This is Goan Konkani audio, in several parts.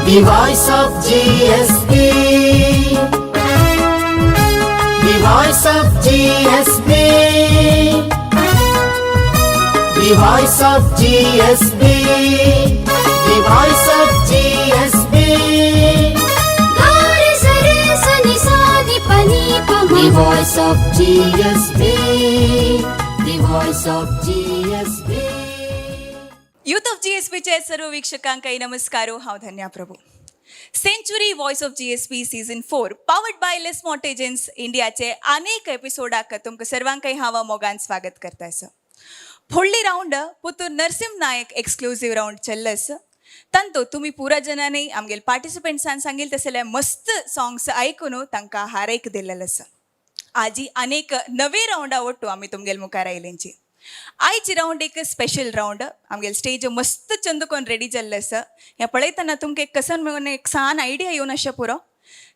The voice of GSP. The voice of GSP. The voice of GSP. The voice of GSP. गा रे सा रे सा नि सा नि प नि प म. The voice of GSP. The voice of GSP. Youth of जीएसपीच्या सर्व वीक्षकांकाही नमस्कारो. हांव धन्या Prabhu. Century voice of GSP season 4, powered by less मॉटेजन्स इंडियाचे अनेक एपिसोडाक तुमकां सर्वांकय हांव मोगान स्वागत करता आसा. फुडली रावंड पुतूर नरसिंह नायक एक्सक्लुझीव रावंड चल्ल आसा. तांतो तुमी पुरा जणांनी आमगेले पार्टिसिपंट्सान सांगील तसले मस्त सॉंग्स आयकून तांकां हारयक दिल्लेलो आसा. आजी अनेक नवे रावंडा ಒಟ್ಟು आमी तुमगेल मुखार आयलेंची. आयची रावंड एक स्पेशल रावंड. आमगेल स्टेज मस्त चंदकोन रेडी जाल्लें आसा. हें पळयतना तुमकां एक कसन म्हणून एक सान आयडिया येवन अशें पुरो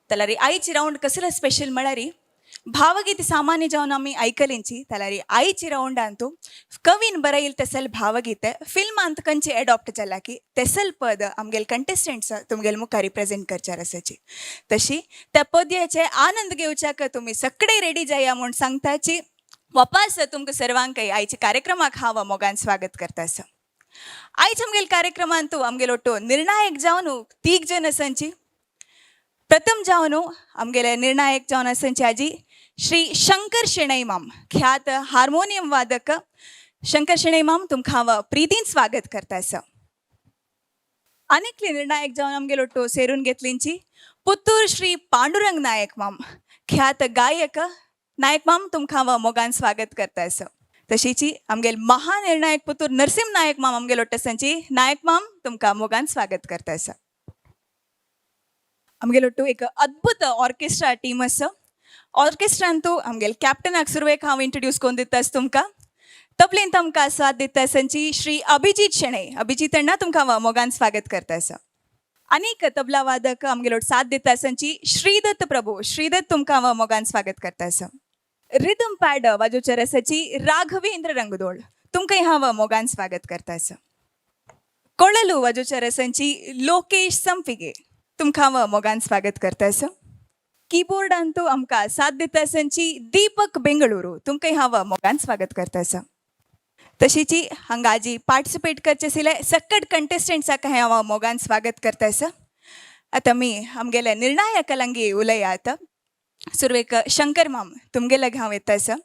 जाल्यार आयची रावंड कसलो स्पेशल म्हळ्यार, भावगीत सामान्य जावन आमी आयकलेंची, जाल्यार आयची रावंडान तूं कवीन बरयल तेसल भावगीत फिल्मांत खंयचे एडॉप्ट जाला की तेसल पद आमगेल कंटेस्टंट्स तुमगेल मुखार प्रेजेंट करचार आसाची. तशी त्या पद्याचे आनंद घेवच्याक तुमी सगळे रेडी जाया म्हूण सांगताची. वापास तुमकां सर्वांकय आयच्या कार्यक्रमाक हांव मोगान स्वागत करता आसा. आयच्या आमगेल कार्यक्रमांत तूं आमगेल ಒಟ್ಟು निर्णायक जावन तीग जण आसांची. प्रथम जावन आमगेले निर्णायक जावन आसांची आजी श्री शंकर शेणै माम, ख्यात हार्मोनियम वादक. शंकर शेणै माम, तुमकां हांव प्रितीन स्वागत करता आसा. आनीकली निर्णायक जावन आमगेल ಒಟ್ಟು ಸೇरून घेतलींची पुत्तूर श्री पांडुरंग नायक माम, ख्यात गायक. नायक माम, तुमकां हांव मोगान स्वागत करता आसा. तशीची आमगेल महानिर्णायक पुतूर नरसिंह नायक माम आमगेल ಒಟ್ಟಸಂची. नायक माम, तुमकां मोगान स्वागत करता आसा. आमगेल ಒಟ್ಟು एक अद्भुत ऑर्केस्ट्रा टीम आसा. ऑर्केस्ट्रान तूं आमगेल कॅप्टनाक सुरवेक हांव इंट्रोड्यूस करून दिता आसा तुमकां. तबलेंत आमकां साथ दिता आसांची श्री अभिजीत शेणै. अभिजीत अण्णा, तुमकां हांव मोगान स्वागत करता आसा. अनेक तबला वादक आमगेल साथ दिता आसांची श्रीदत्त प्रभू. श्रीदत्त, तुमकां हांव मोगान स्वागत करता आसा. रिदम पॅड वाजोवचे आसाची राघवेंद्र रंगदोळ, तुमकां हांव मोगान स्वागत करता आसा. कोळलू वाजोवचे आसांची लोकेश संपिगे, तुमकां हांव मोगान स्वागत करता आसा. कीबोर्डान तूं आमकां साथ दिता आसांची दीपक बेंगळुरू, तुमकां हांव मोगान स्वागत करता आसा. तशीची हांगा जी पार्टिसिपेट करचे आशिल्ले सकट कंटेस्टंट्साक हांव मोगान स्वागत करता आसा. आतां मी आमगेले निर्णायक लागी उलयात. सुरवेक शंकर माम, तुमगेले हांव येता आसा.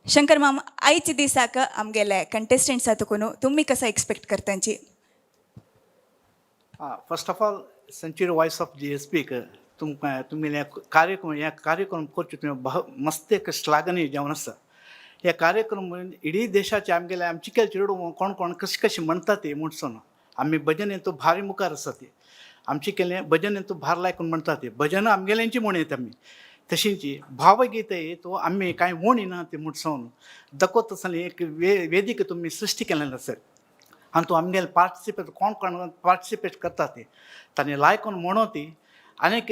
शंकर माम, आयच्या दिसाक आमगेले कंटेस्टंट्सा तुकून तुमी कसो एक्सपेक्ट करतांची? First of all, century voice of जीएसपीक तुमकां तुमी कार्यक्रम, ह्या कार्यक्रम करचे तुमी मस्त एक श्लाघनीय जावन आसा. हे कार्यक्रम इडी देशाचे आमगेले आमचे चेडूं कोण कोण कशें कशें म्हणटा ते म्हणसोन आमी भजन तो भारी मुखार आसा. ते आमचे केले भजन तो भार लायकून म्हणटा. ते भजन आमगेल्यांची म्हणयता आमी. तशींची भावगीत तो आमी कांय म्हणिना ते म्हणसोन दाखोवता आसतना एक वेदिका तुमी सृश्टी केलें आसा. आनी तो आमगेले पार्टिसिपेट कोण कोण पार्टिसिपेट करता ते तांणी लायकून म्हणो ती आनीक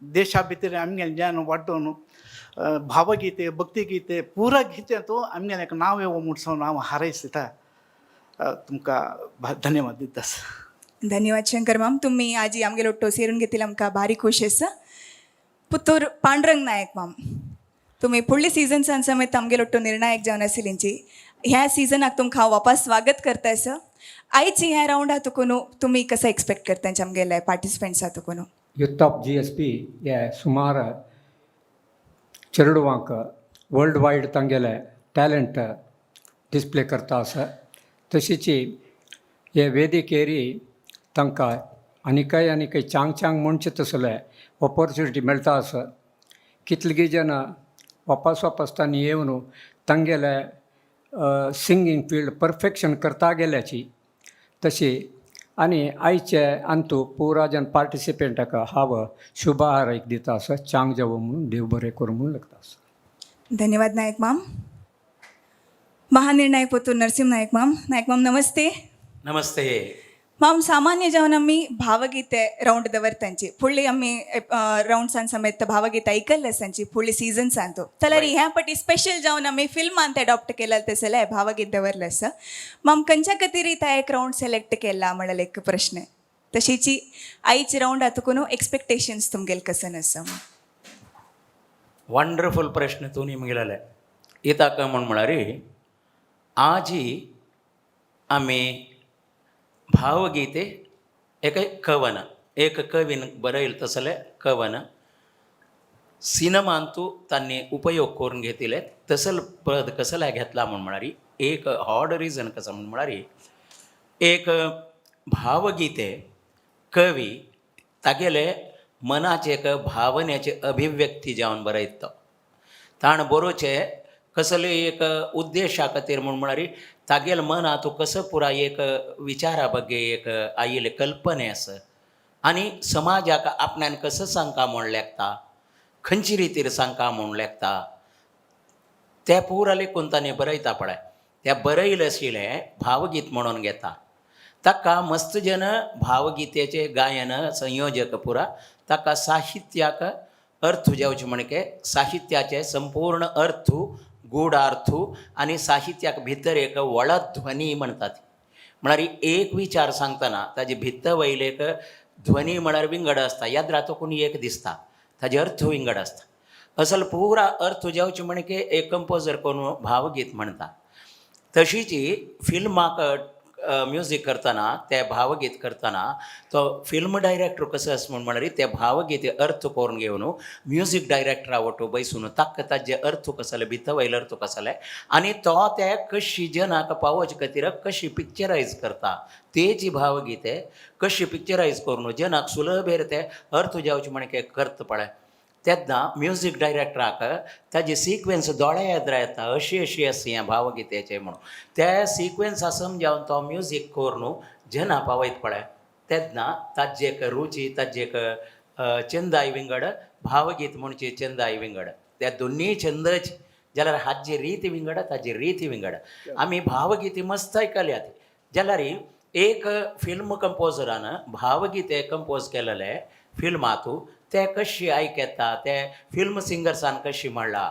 देशा भितर आमगेले ज्ञान वाडोवन भावगीते, भक्तिगीते, पुरा गीते तो आमगेलें एक नांव येवो म्हणसोन हांव हारयता. तुमकां धन्यवाद दिता. धन्यवाद शंकर माम. तुम्ही आजी आमगेल ಒಟ್ಟು ಸೇरून घेतली आमकां भारी खुश आसा. पुत्तूर पांडुरंग नायक माम, तुम्ही फुडली सीझन्सान समेत आमगेल ಒಟ್ಟು निर्णायक जावन आशिल्लींची. ह्या सीझनाक तुमकां हांव वापस स्वागत करता आसा. आयची ह्या रावंडा तुकून तुमी कसो एक्सपेक्ट करता आमगेले पार्टिसिपंट्सा तुकून? युथ ऑफ जीएसपी हे सुमार चेडवांक वर्ल्ड वायड तांगेले टॅलंट डिस्प्ले करता आसा. तशीच हे वेदिकेरी तांकां आनीकय आनीकय चांग चांग म्हणचे तसले ऑपॉर्चुनिटी मेळटा आसा. कितलीं जाणां वापस वापस तांणी येवन तांगेले सिंगींग फिल्ड परफेक्शन करता गेल्याची. तशी आनी आयचे अंतू पुरा जन पार्टिसिपेंटाक हांव शुभ हारयक दिता आसा. चांग जावो म्हणून, देव बरें करूं म्हणून लागता आसा. धन्यवाद नायक माम. महानिर्णायक पुतूर नरसिंह नायक माम. नायक माम, नमस्ते. नमस्ते. माम, सामान्य जावन आमी भावगीते रावंड दवरतांची. फुडली आमी रावंड्सान समेत भावगीत ऐकल्ले आसांची फुडली सीझन्सान तो. जाल्यार ह्या पटी स्पेशल जावन आमी फिल्मांत अडॉप्ट केला तसले भावगीत दवरले आसा. माम, खंयच्या खातीर ता एक रावंड सिलेक्ट केला म्हणल्यार एक प्रश्न. तशीची आयज रावंड आतकून एक्सपेक्टेशन्स तुमगेले कसन आसा? वंडरफुल प्रश्न तूं निमगेलेले. कित्याक म्हूण म्हळ्यार आजी आमी भावगीते एक कवन, एक कवीन बरयल तसलें कवन सिनेमांतू तांणी उपयोग करून घेतिले तसल पद कसले घेतला म्हूण म्हळ्यार एक हॉड रिजन कसो म्हूण म्हळ्यार एक भावगीते कवी तागेले मनाचे एक भावनेचे अभिव्यक्ती जावन बरयता तो. ताण बरोवचें कसले एक उद्देशा खातीर म्हूण म्हळ्यार तागेले मनांत कसो पुराय एक विचारा बगे एक आयिल्ले कल्पने आसा आनी समाजाक आपणान कसो सांगता म्हूण लेखता, खंयची रितीर सांगता म्हूण लेखता, त्या पुरा लेखून ताणें बरयता पळय, त्या बरयलें आशिल्लें भावगीत म्हणून घेता. ताका मस्त जन भावगीतेचें गायन संयोजक पुरा ताका साहित्याक अर्थ जावचे म्हणके साहित्याचे संपूर्ण अर्थ गूढार्थ आनी साहित्याक भितर एक वळध्वनी म्हणतात. म्हळ्यार एक विचार सांगतना ताजे भितर वयले एक ध्वनी म्हळ्यार विंगड आसता, याद रातो कोणी एक दिसता, ताजे अर्थ विंगड आसता. असल पुरा अर्थ जावचे म्हणके एक कंपोजर कोण भावगीत म्हणटा. तशीच फिल्माक म्युजीक करतना ते भावगीत करतना तो फिल्म डायरेक्टर कसो आसा म्हूण म्हळ्यार ते भावगीत अर्थ करून घेवन म्युजीक डायरेक्टरा वटू बैसून ताका ताजे अर्थ कसले भितर वयले अर्थ कसले आनी तो ते कशी जनाक पावोवचे खातीर कशी पिक्चरायज करता तेजी भावगीते कशी पिक्चरायज करून जनाक सुलभेर ते अर्थ जावचे म्हणके करता पळय, तेन्ना म्युजीक डायरेक्टराक ताजी सिक्वेन्स दोळ्या येद्रा येता अशी अशी आसा हें भावगीतेचें म्हणून त्या सिक्वेन्सा समजावन तो म्युजीक करून जना पावयत पळय, तेन्ना ताजी एक रुची ताजी एक चंदाय विंगड भावगीत म्हणचे चंदाय विंगड, त्या दोन्ही छंदच जाल्यार हाजी रीत विंगड ताजी रीत विंगड. आमी भावगीत मस्त आयकल्यात जाल्यार एक फिल्म कंपोजरान भावगीत कंपोज केलेलें फिल्मांतू ते कशी आयकता ते फिल्म सिंगर्सान कशी म्हणला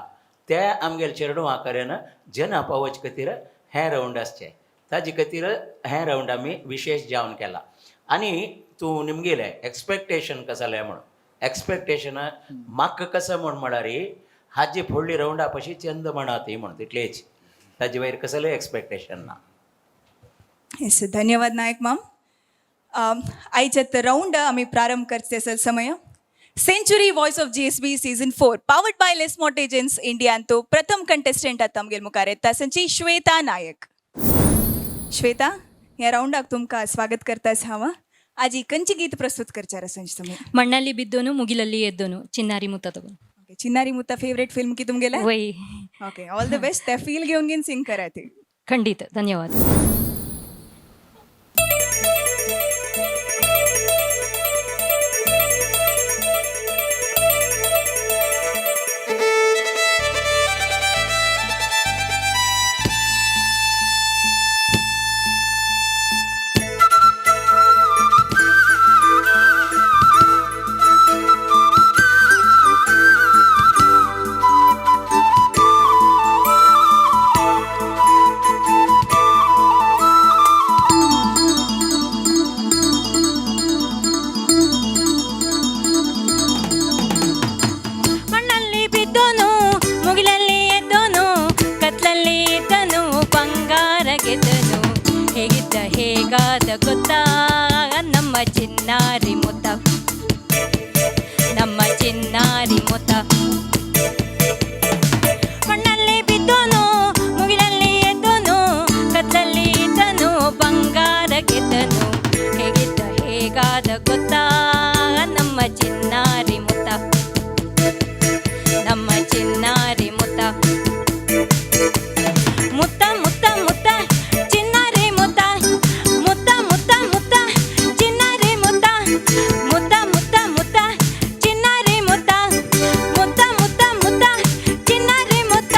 ते आमगेले चेडवां कडेन जना पावोवचे खातीर हें रावंड आसचें, ताजे खातीर हें रावंड आमी विशेश जावन केला. आनी तूं निमगेलें एक्सपेक्टेशन कसलें म्हणून एक्सपेक्टेशन म्हाका कसो म्हूण म्हळ्यार हाजी फुडली रावंडा पशी चंद म्हणा ती म्हण तितलेच, ताजे वयर कसलें एक्सपेक्टेशन ना. येस, धन्यवाद नायक माम. आयचे रावंड आमी प्रारंभ करचे असल समय century voice of GSB season 4 powered by Les mortgages इंडियांतो प्रथम कंटेस्टंट आतां आमगेले मुखार येता संची श्वेता नायक. श्वेता, ह्या रावंडाक तुमकां स्वागत करतास हांव. आजी खंयची गीत प्रस्तुत करचार आसा तुमी? ಮಣ್ಣಲ್ಲಿ ಬಿದ್ದೋನು ಮುಗಿಲಲ್ಲಿ ಎದ್ದೋನು ಚಿನ್ನಾರಿ ಮುತ್ತ ತಗೋ. Okay, Chinnari Mutha favourite film की तुमगेले? Why. Okay, all the best. त्या फील घेवन घेवन सिंग करा ती. ಖಂಡಿತ, ಧನ್ಯವಾದ. ಮಣ್ಣಲ್ಲಿ ಬಿದ್ದೋನು ಮುಗಿಲಲ್ಲಿ ಎದ್ದೋನು ಕತ್ಲಲ್ಲಿ ಇದ್ದನು ಬಂಗಾರ ಗೆದ್ದನು ಹೇಗಿದ್ದ ಹೇಗಾದ ಗೊತ್ತಾ ನಮ್ಮ ಚಿನ್ನಾರಿ ಮುತ್ತ, ನಮ್ಮ ಚಿನ್ನಾರಿ ಮುತ್ತ. ಮಣ್ಣಲ್ಲಿ ಬಿದ್ದೋನು ಮುಗಿಲಲ್ಲಿ ಎದ್ದೋನು ಕತ್ಲಲ್ಲಿ ಇದ್ದನು ಬಂಗಾರ ಗೆದ್ದನು ಹೇಗಿದ್ದ ಹೇಗಾದ ಗೊತ್ತಾ ನಮ್ಮ ಚಿನ್ನಾರಿ ಮುತ್ತ, ನಮ್ಮ ಚಿನ್ನಾರಿ ಮುತ್ತ. ಮುತ್ತ ಮುತ್ತ ಮುತ್ತ ಚಿನ್ನಾರಿ ಮುತ್ತ, ಮುತ್ತ ಮುತ್ತ ಮುತ್ತ ಚಿನ್ನಾರಿ ಮುತ್ತ, ಮುತ್ತ ಮುತ್ತ ಮುತ್ತ ಚಿನ್ನಾರಿ ಮುತ್ತ, ಮುತ್ತ ಮುತ್ತ ಮುತ್ತ ಚಿನ್ನಾರಿ ಮುತ್ತ.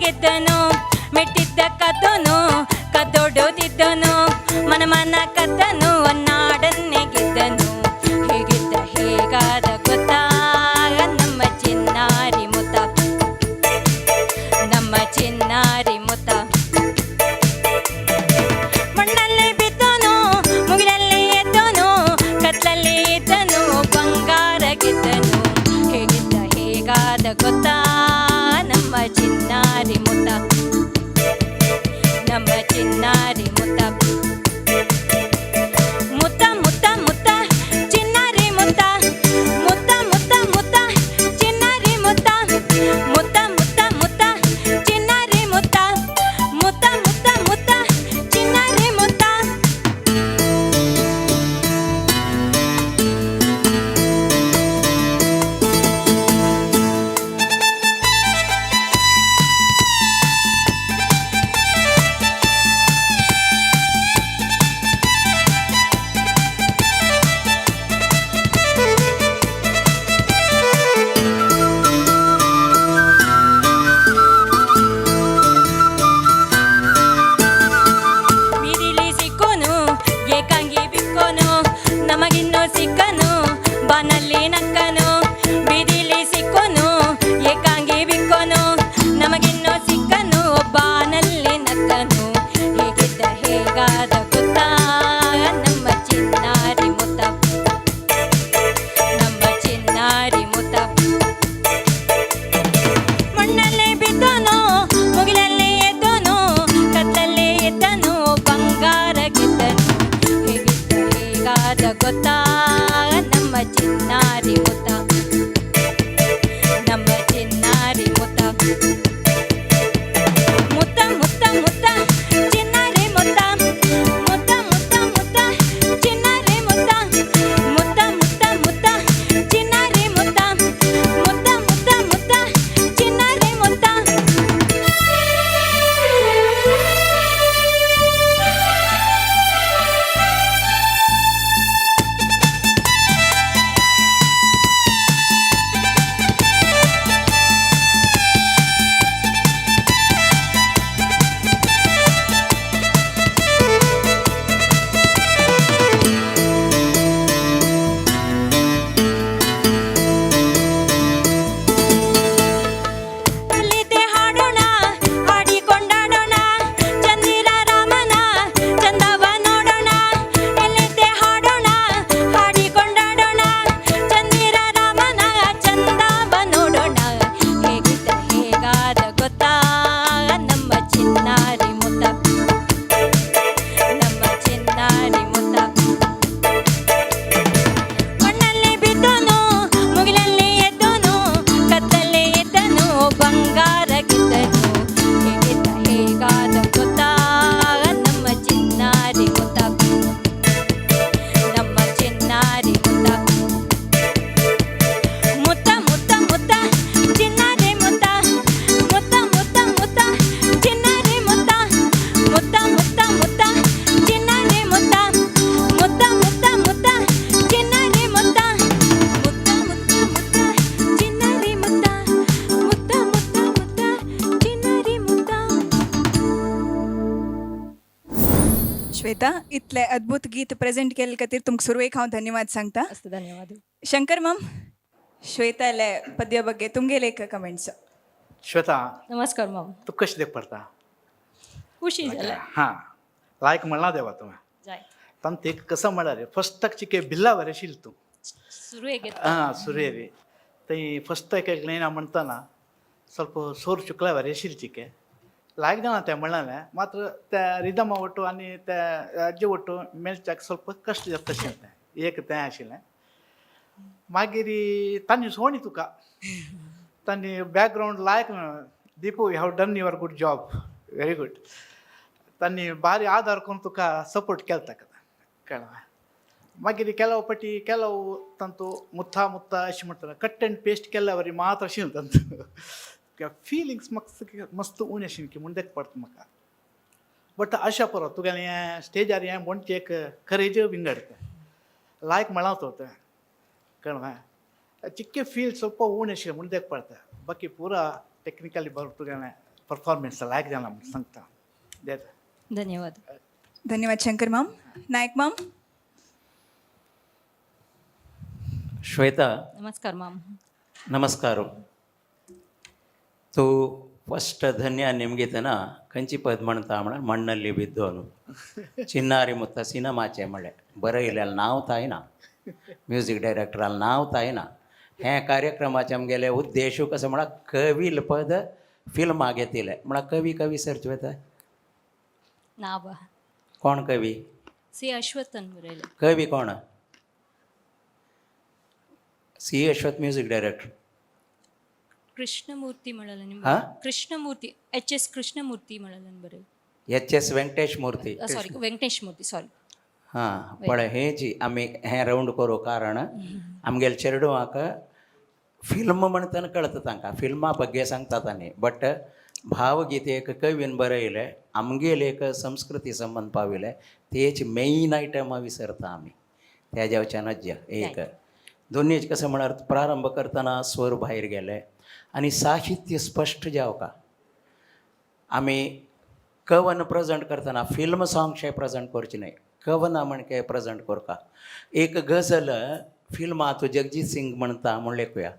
ಗೆದ್ದನು, ಮೆಟ್ಟಿದ್ದ ಕದ್ದನು, ಕದ್ದೊಡುತ್ತಿದ್ದನು, ಮನ ಮನ ಕದ್ದನು, ನಾಡನ್ನೇ ಗೆದ್ದನು. ಹೇಗಿದ್ದ ಹೇಗಾದ ಗೊತ್ತಾ ನಮ್ಮ ಚಿನ್ನಾರಿ ಮುತ್ತ, ನಮ್ಮ ಚಿನ್ನಾರಿ ಮುತ್ತ. ಮಣ್ಣಲ್ಲಿ ಬಿದ್ದನು, ಮುಗಿಲಲ್ಲಿ ಎದ್ದನು, ಕತ್ಲಲ್ಲಿ ಇದ್ದನು, ಬಂಗಾರ ಗೆದ್ದನು. ಹೇಗಿದ್ದ ಹೇಗಾದ ಗೊತ್ತಾ ನಮ್ಮ ಚಿನ್ನಾರಿ ಮುತ್ತ, ನಮ್ಮ ಚಿನ್ನಾರಿ ಮುತ್ತ. ಮುತ್ತ ಮುತ್ತ ಮುತ್ತ ಚಿನ್ನಾರಿ ಮುತ್ತ, ಮುತ್ತ ಮುತ್ತ ಮುತ್ತ ಚಿನ್ನಾರಿ ಮುತ್ತ, ಮುತ್ತ ಮುತ್ತ ಮುತ್ತ ಚಿನ್ನಾರಿ ಮುತ್ತ, ಮುತ್ತ ಮುತ್ತ ಮುತ್ತ ಚಿನ್ನಾರಿ ಮುತ್ತ. ಬೀದಿಲಿ ಸಿಕ್ಕೋನು ಏಕಾಂಗಿ ಬಿಕ್ಕೋನು, ನಮಗಿನ್ನೂ ಸಿಕ್ಕನು ಬಾನಲ್ಲಿ ನಕ್ಕನು. ಬೀದಿಲಿ ಸಿಕ್ಕೋನು ಏಕಾಂಗಿ ಬಿಕ್ಕೋನು, ನಮಗಿನ್ನೂ ಸಿಕ್ಕನು ಬಾನಲ್ಲಿ ನಕ್ಕನು. ಹೇಗಿದ್ದ ಹೇಗಾದ ಗೊತ್ತಾ ನಮ್ಮ ಚಿನ್ನಾರಿ ಮುತ್ತ, ನಮ್ಮ ಚಿನ್ನಾರಿ ಮುತ್ತ. ಮಣ್ಣಲ್ಲೇ ಬಿದ್ದನು, ಮುಗಿಲಲ್ಲಿ ಎದ್ದನು, ಕತ್ತಲ್ಲೇ ಎದ್ದನು, ಬಂಗಾರ ಗೆದ್ದನು. ಹೇಗಿದ್ದ ಹೇಗಾದ ಗೊತ್ತಾ ನಮ್ಮ ಚಿನ್ನಾರಿ ಮುತ್ತ, ನಮ್ಮ ಚಿನ್ನಾರಿ ಮುತ್ತ. ಮುತ್ತ ಮುತ್ತ ಮುತ್ತ ಚಿನ್ನಾರಿ ಮುತ್ತ, ಮುತ್ತ ಮುತ್ತ ಮುತ್ತ ಚಿನ್ನಾರಿ ಮುತ್ತ, ಮುತ್ತ ಮುತ್ತ ಮುತ್ತ ಚಿನ್ನಾರಿ ಮುತ್ತ, ಮುತ್ತ ಮುತ್ತ ಮುತ್ತ ಚಿನ್ನಾರಿ ಮುತ್ತ. ಲಲಿತೆ ಹಾಡೋಣ, ಹಾಡಿ ಕೊಂಡಾಡೋಣ, ಚಂದಿರ ರಾಮನ ಚಂದವ ನೋಡೋಣ. ಲಲಿತೆ ಹಾಡೋಣ, ಹಾಡಿ ಕೊಂಡಾಡೋಣ, ಚಂದಿರ ರಾಮನ ಚಂದವ ನೋಡೋಣ. ಹೇಗಿದ್ದ ಹೇಗಾದ ಗೊತ್ತಾ ನಮ್ಮ ಚಿನ್ನಾರಿ ಮುತ್ತ, ನಮ್ಮ ಚಿನ್ನಾರಿ ಮುತ್ತ. ಮಣ್ಣಲ್ಲಿ ಬಿದ್ದನು, ಮುಗಿಲಲ್ಲಿ ಎದ್ದನು, ಕತ್ತಲ್ಲೇ ಎದ್ದನು, ಬಂಗಾರ ಗೆದ್ದನು. ಹೇಗಿದ್ದ ಹೇಗಾದ ಗೊತ್ತಾ ನಮ್ಮ ಚಿನ್ನಾರಿ ಮುತ್ತ, ನಮ್ಮ ಚಿನ್ನಾರಿ ಮುತ್ತ. ಮುತ್ತ ಮುತ್ತ ಮುತ್ತ ಚಿನ್ನಾರಿ ಮುತ್ತ, ಮುತ್ತ ಮುತ್ತ ಮುತ್ತ ಚಿನ್ನಾರಿ ಮುತ್ತ, ಮುತ್ತ ಮುತ್ತ ಮುತ್ತ ಚಿನ್ನಾರಿ ಮುತ್ತ, ಮುತ್ತ ಮುತ್ತ ಮುತ್ತ ಚಿನ್ನಾರಿ ಮುತ್ತ, ಮುತ್ತ ಮುತ್ತ ಮುತ್ತ ಚಿನ್ನಾರಿ ಮುತ್ತ, ಮುತ್ತ ಮುತ್ತ ಮುತ್ತ ಚಿನ್ನಾರಿ ಮುತ್ತ. श्वेता, इतले अद्भुत गीत प्रेझेंट केल्ले खातीर तुमकां सुरवेक हांव धन्यवाद सांगता. अस्तु, धन्यवाद. शंकर माम, श्वेताले पद्य ಬಗ್ಗೆ तुमगेले एक कमेंट्स. श्वेता. नमस्कार माम. तूं कशें देख पडता? खुशी जाला. हां, लायक म्हणला देवा तुवें. जाय. तांत एक कसं म्हळ्यार फस्टाक चिके बिल्ला बरें आशिल्लें तूं. सुरू एक. हां, सुरेरी थंय फस्ट एक लायना म्हणटना ಸ್ವಲ್ಪ सोर चुकला बरें आशिल्लें चिके लायक जाणा तें म्हणलें, मात्र त्या रिदमा वटू आनी त्या हाजे वटू मेळच्याक ಸ್ವಲ್ಪ कश्ट जाता तशें तें एक तें आशिल्लें. मागीर तांणी सोणी तुका तांणी background like. Deepu, you have done your good job, very good. तांणी बारी आदार करून तुका सपोर्ट केलो ताका, कळ्ळें? मागीर ಕೆಲವು ಪಟಿ ಕೆಲವು ತಂತು ಮುತ್ತ ಮುತ್ತ अशें म्हणटा, कट अँड पेस्ट केल्ल्या वरी मात्र आशिल्लें तांतू फिलिंग्स म्हाका मस्त उणें आशिल्लें की म्हूण देख पडटा म्हाका. बट अशें पुरो तुगेलें हें स्टेजार हें म्हणचे एक करेज विंगड तें लायक म्हळां तो तें, कळ्ळें? चिक्के फील ಸ್ವಲ್ಪ उणें आशिल्लें म्हूण देख पडटा. बाकी पुरा टेक्निकली बरो तुगेलें. परफॉर्मन्स लायक जाला म्हूण सांगता. धन्यवाद. धन्यवाद शंकर माम. नायक माम. श्वेता. नमस्कार माम. नमस्कार. तूं फस्ट धन्या निमगितना खंयची पद म्हणटा म्हळ्यार मण्णल्ली बिद्दोनु चिन्नारी मुत्ता सिनेमाचें म्हळ्ळें बरयलें नांव तायना, म्युजीक डायरेक्टरान नांव तायना. हें कार्यक्रमाचें आमगेलें उद्देशू कसो म्हळ्यार कवील पद फिल्मां घेतिलें म्हळ्यार कवी कवी सर्च वता. नाव कोण कवी? सी अश्वथन बरयलें. कवी कोण? C Ashwath music director. Krishnamurthy म्हळ्यार हा? कृष्णमूर्ती, एच एस कृष्णमूर्ती म्हळ्यार बरयलें. H S Venkatesh Murthy. Sorry, Venkatesh Murthy, sorry. हां, पळय हें जी आमी हें रावंड करूं कारण आमगेले चेडवांक फिल्म म्हणटना कळटा तांकां, फिल्मा बग्गे सांगतात आनी बट भावगीत एक कवीन बरयलें आमगेले एक संस्कृती संबंद पाविल्लें तेच मेन आयटम विसरता आमी तेज्या वच्यान अज्य एक दोनीच कसं म्हळ्यार प्रारंभ करतना स्वर भायर गेले आनी साहित्य स्पश्ट जावका. आमी कवन प्रेजेंट करतना फिल्म सॉंग शे प्रेजेंट करचें न्हय, कवनां म्हणके प्रेजेंट करता. एक गझल फिल्मां तूं जगजीत सिंग म्हणटा म्हूण लेखुया,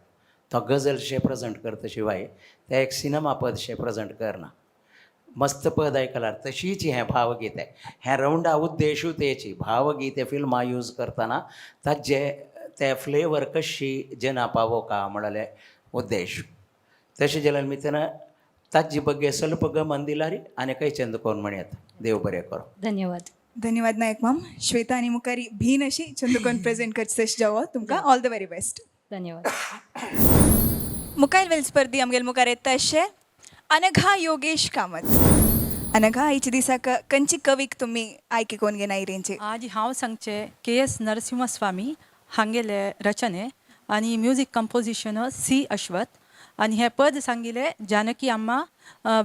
तो गझल शे प्रेजेंट करता शिवाय ते एक सिनेमा पद शे प्रेजेंट करना. मस्त पद आयकल्यार तशीच हें भावगीत आहे. हें रावंडा उद्देशू तेची भावगीत हे फिल्मां यूज करतना ताजे ते फ्लेवर कशी जना पावोवका म्हणलें उद्देश. तशें जाल्यार मितना ताजी बग्गे स्वल्प गमन दिल्यार आनी खंय चंद कोण म्हणयत. देव बरें करूं. धन्यवाद. धन्यवाद नायक माम. श्वेता आनी मुखारी भीन अशी चंदुकोन प्रेझेंट करचे तशें जावो. तुमकां ऑल the very best. धन्यवाद. मुखायल वेल स्पर्धी आमगेले मुखार येता अशें अनघा योगेश कामत. अनघा, आयच्या दिसाक खंयची कवीक तुमी आयके कोण घेना इरेंचे? आज हांव सांगचें के एस नरसिंहस्वामी हांगेले रचने आनी म्युजीक कंपोजिशन सी अश्वथ आनी हें पद सांगिल्लें जानकी अम्मा,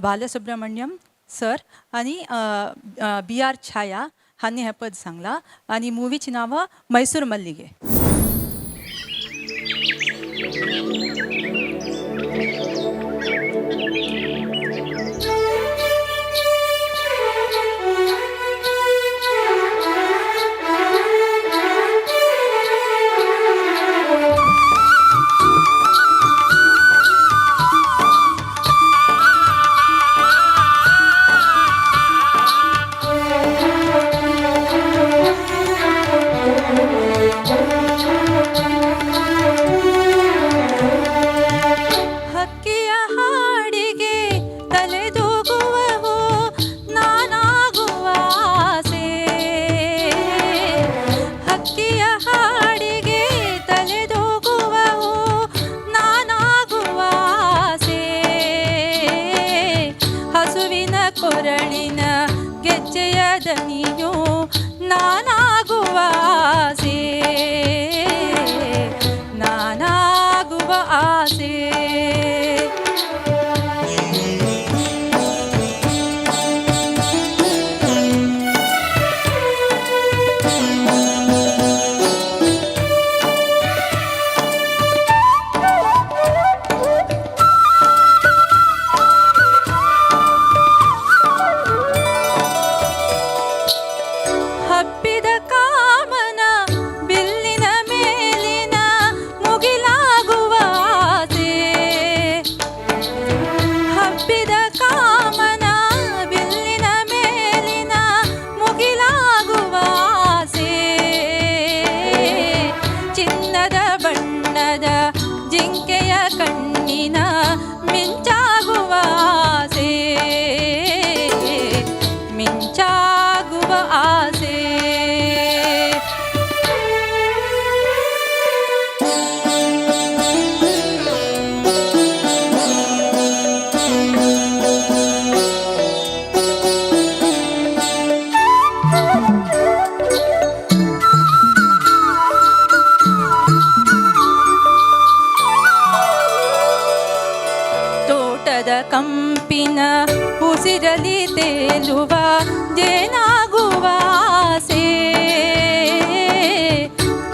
बालसुब्रमण्यम सर आनी बी आर छाया हांणी हें पद सांगलां आनी मुवीचें नांव मैसूर मल्लिगे. ಹಕ್ಕಿಯ ಹಾಡಿಗೆ ತಲೆದೂಗುವ ಹೂ ನಾನಾಗುವ ಆಸೆ. ಹಕ್ಕಿಯ ಹಾಡಿಗೆ ತಲೆದೂಗುವ ಹೂ ನಾನಾಗುವ ಆಸೆ. ಹಸುವಿನ ಕೊರಳಿನ ಗೆಜ್ಜೆಯ ದನಿಯು ನಾನಾಗುವ ಆಸೆ, ನಾನಾಗುವ ಆಸೆ. ಹಬ್ಬಿದ ಕಾಮನ ಬಿಲ್ಲಿನ ಮೇಲಿನ ಮುಗಿಲಾಗುವ ಆಸೆ. ಹಬ್ಬಿದ ಕಾಮನ ಬಿಲ್ಲಿನ ಮೇಲಿನ ಮುಗಿಲಾಗುವ ಆಸೆ. ಚಿನ್ನದ ಬಣ್ಣದ ಜಿಂಕೆಯ ಕಣ್ಣಿನ ಮಿಂಚಾಗುವ ಆಸೆ, ಮಿಂಚಾಗುವ ಆಸೆ. ತೋಟದ ಕಂಪಿನ ಉಸಿರಲಿ ತೇಲುವ ಜೇನಾಗುವ ಆಸೆ.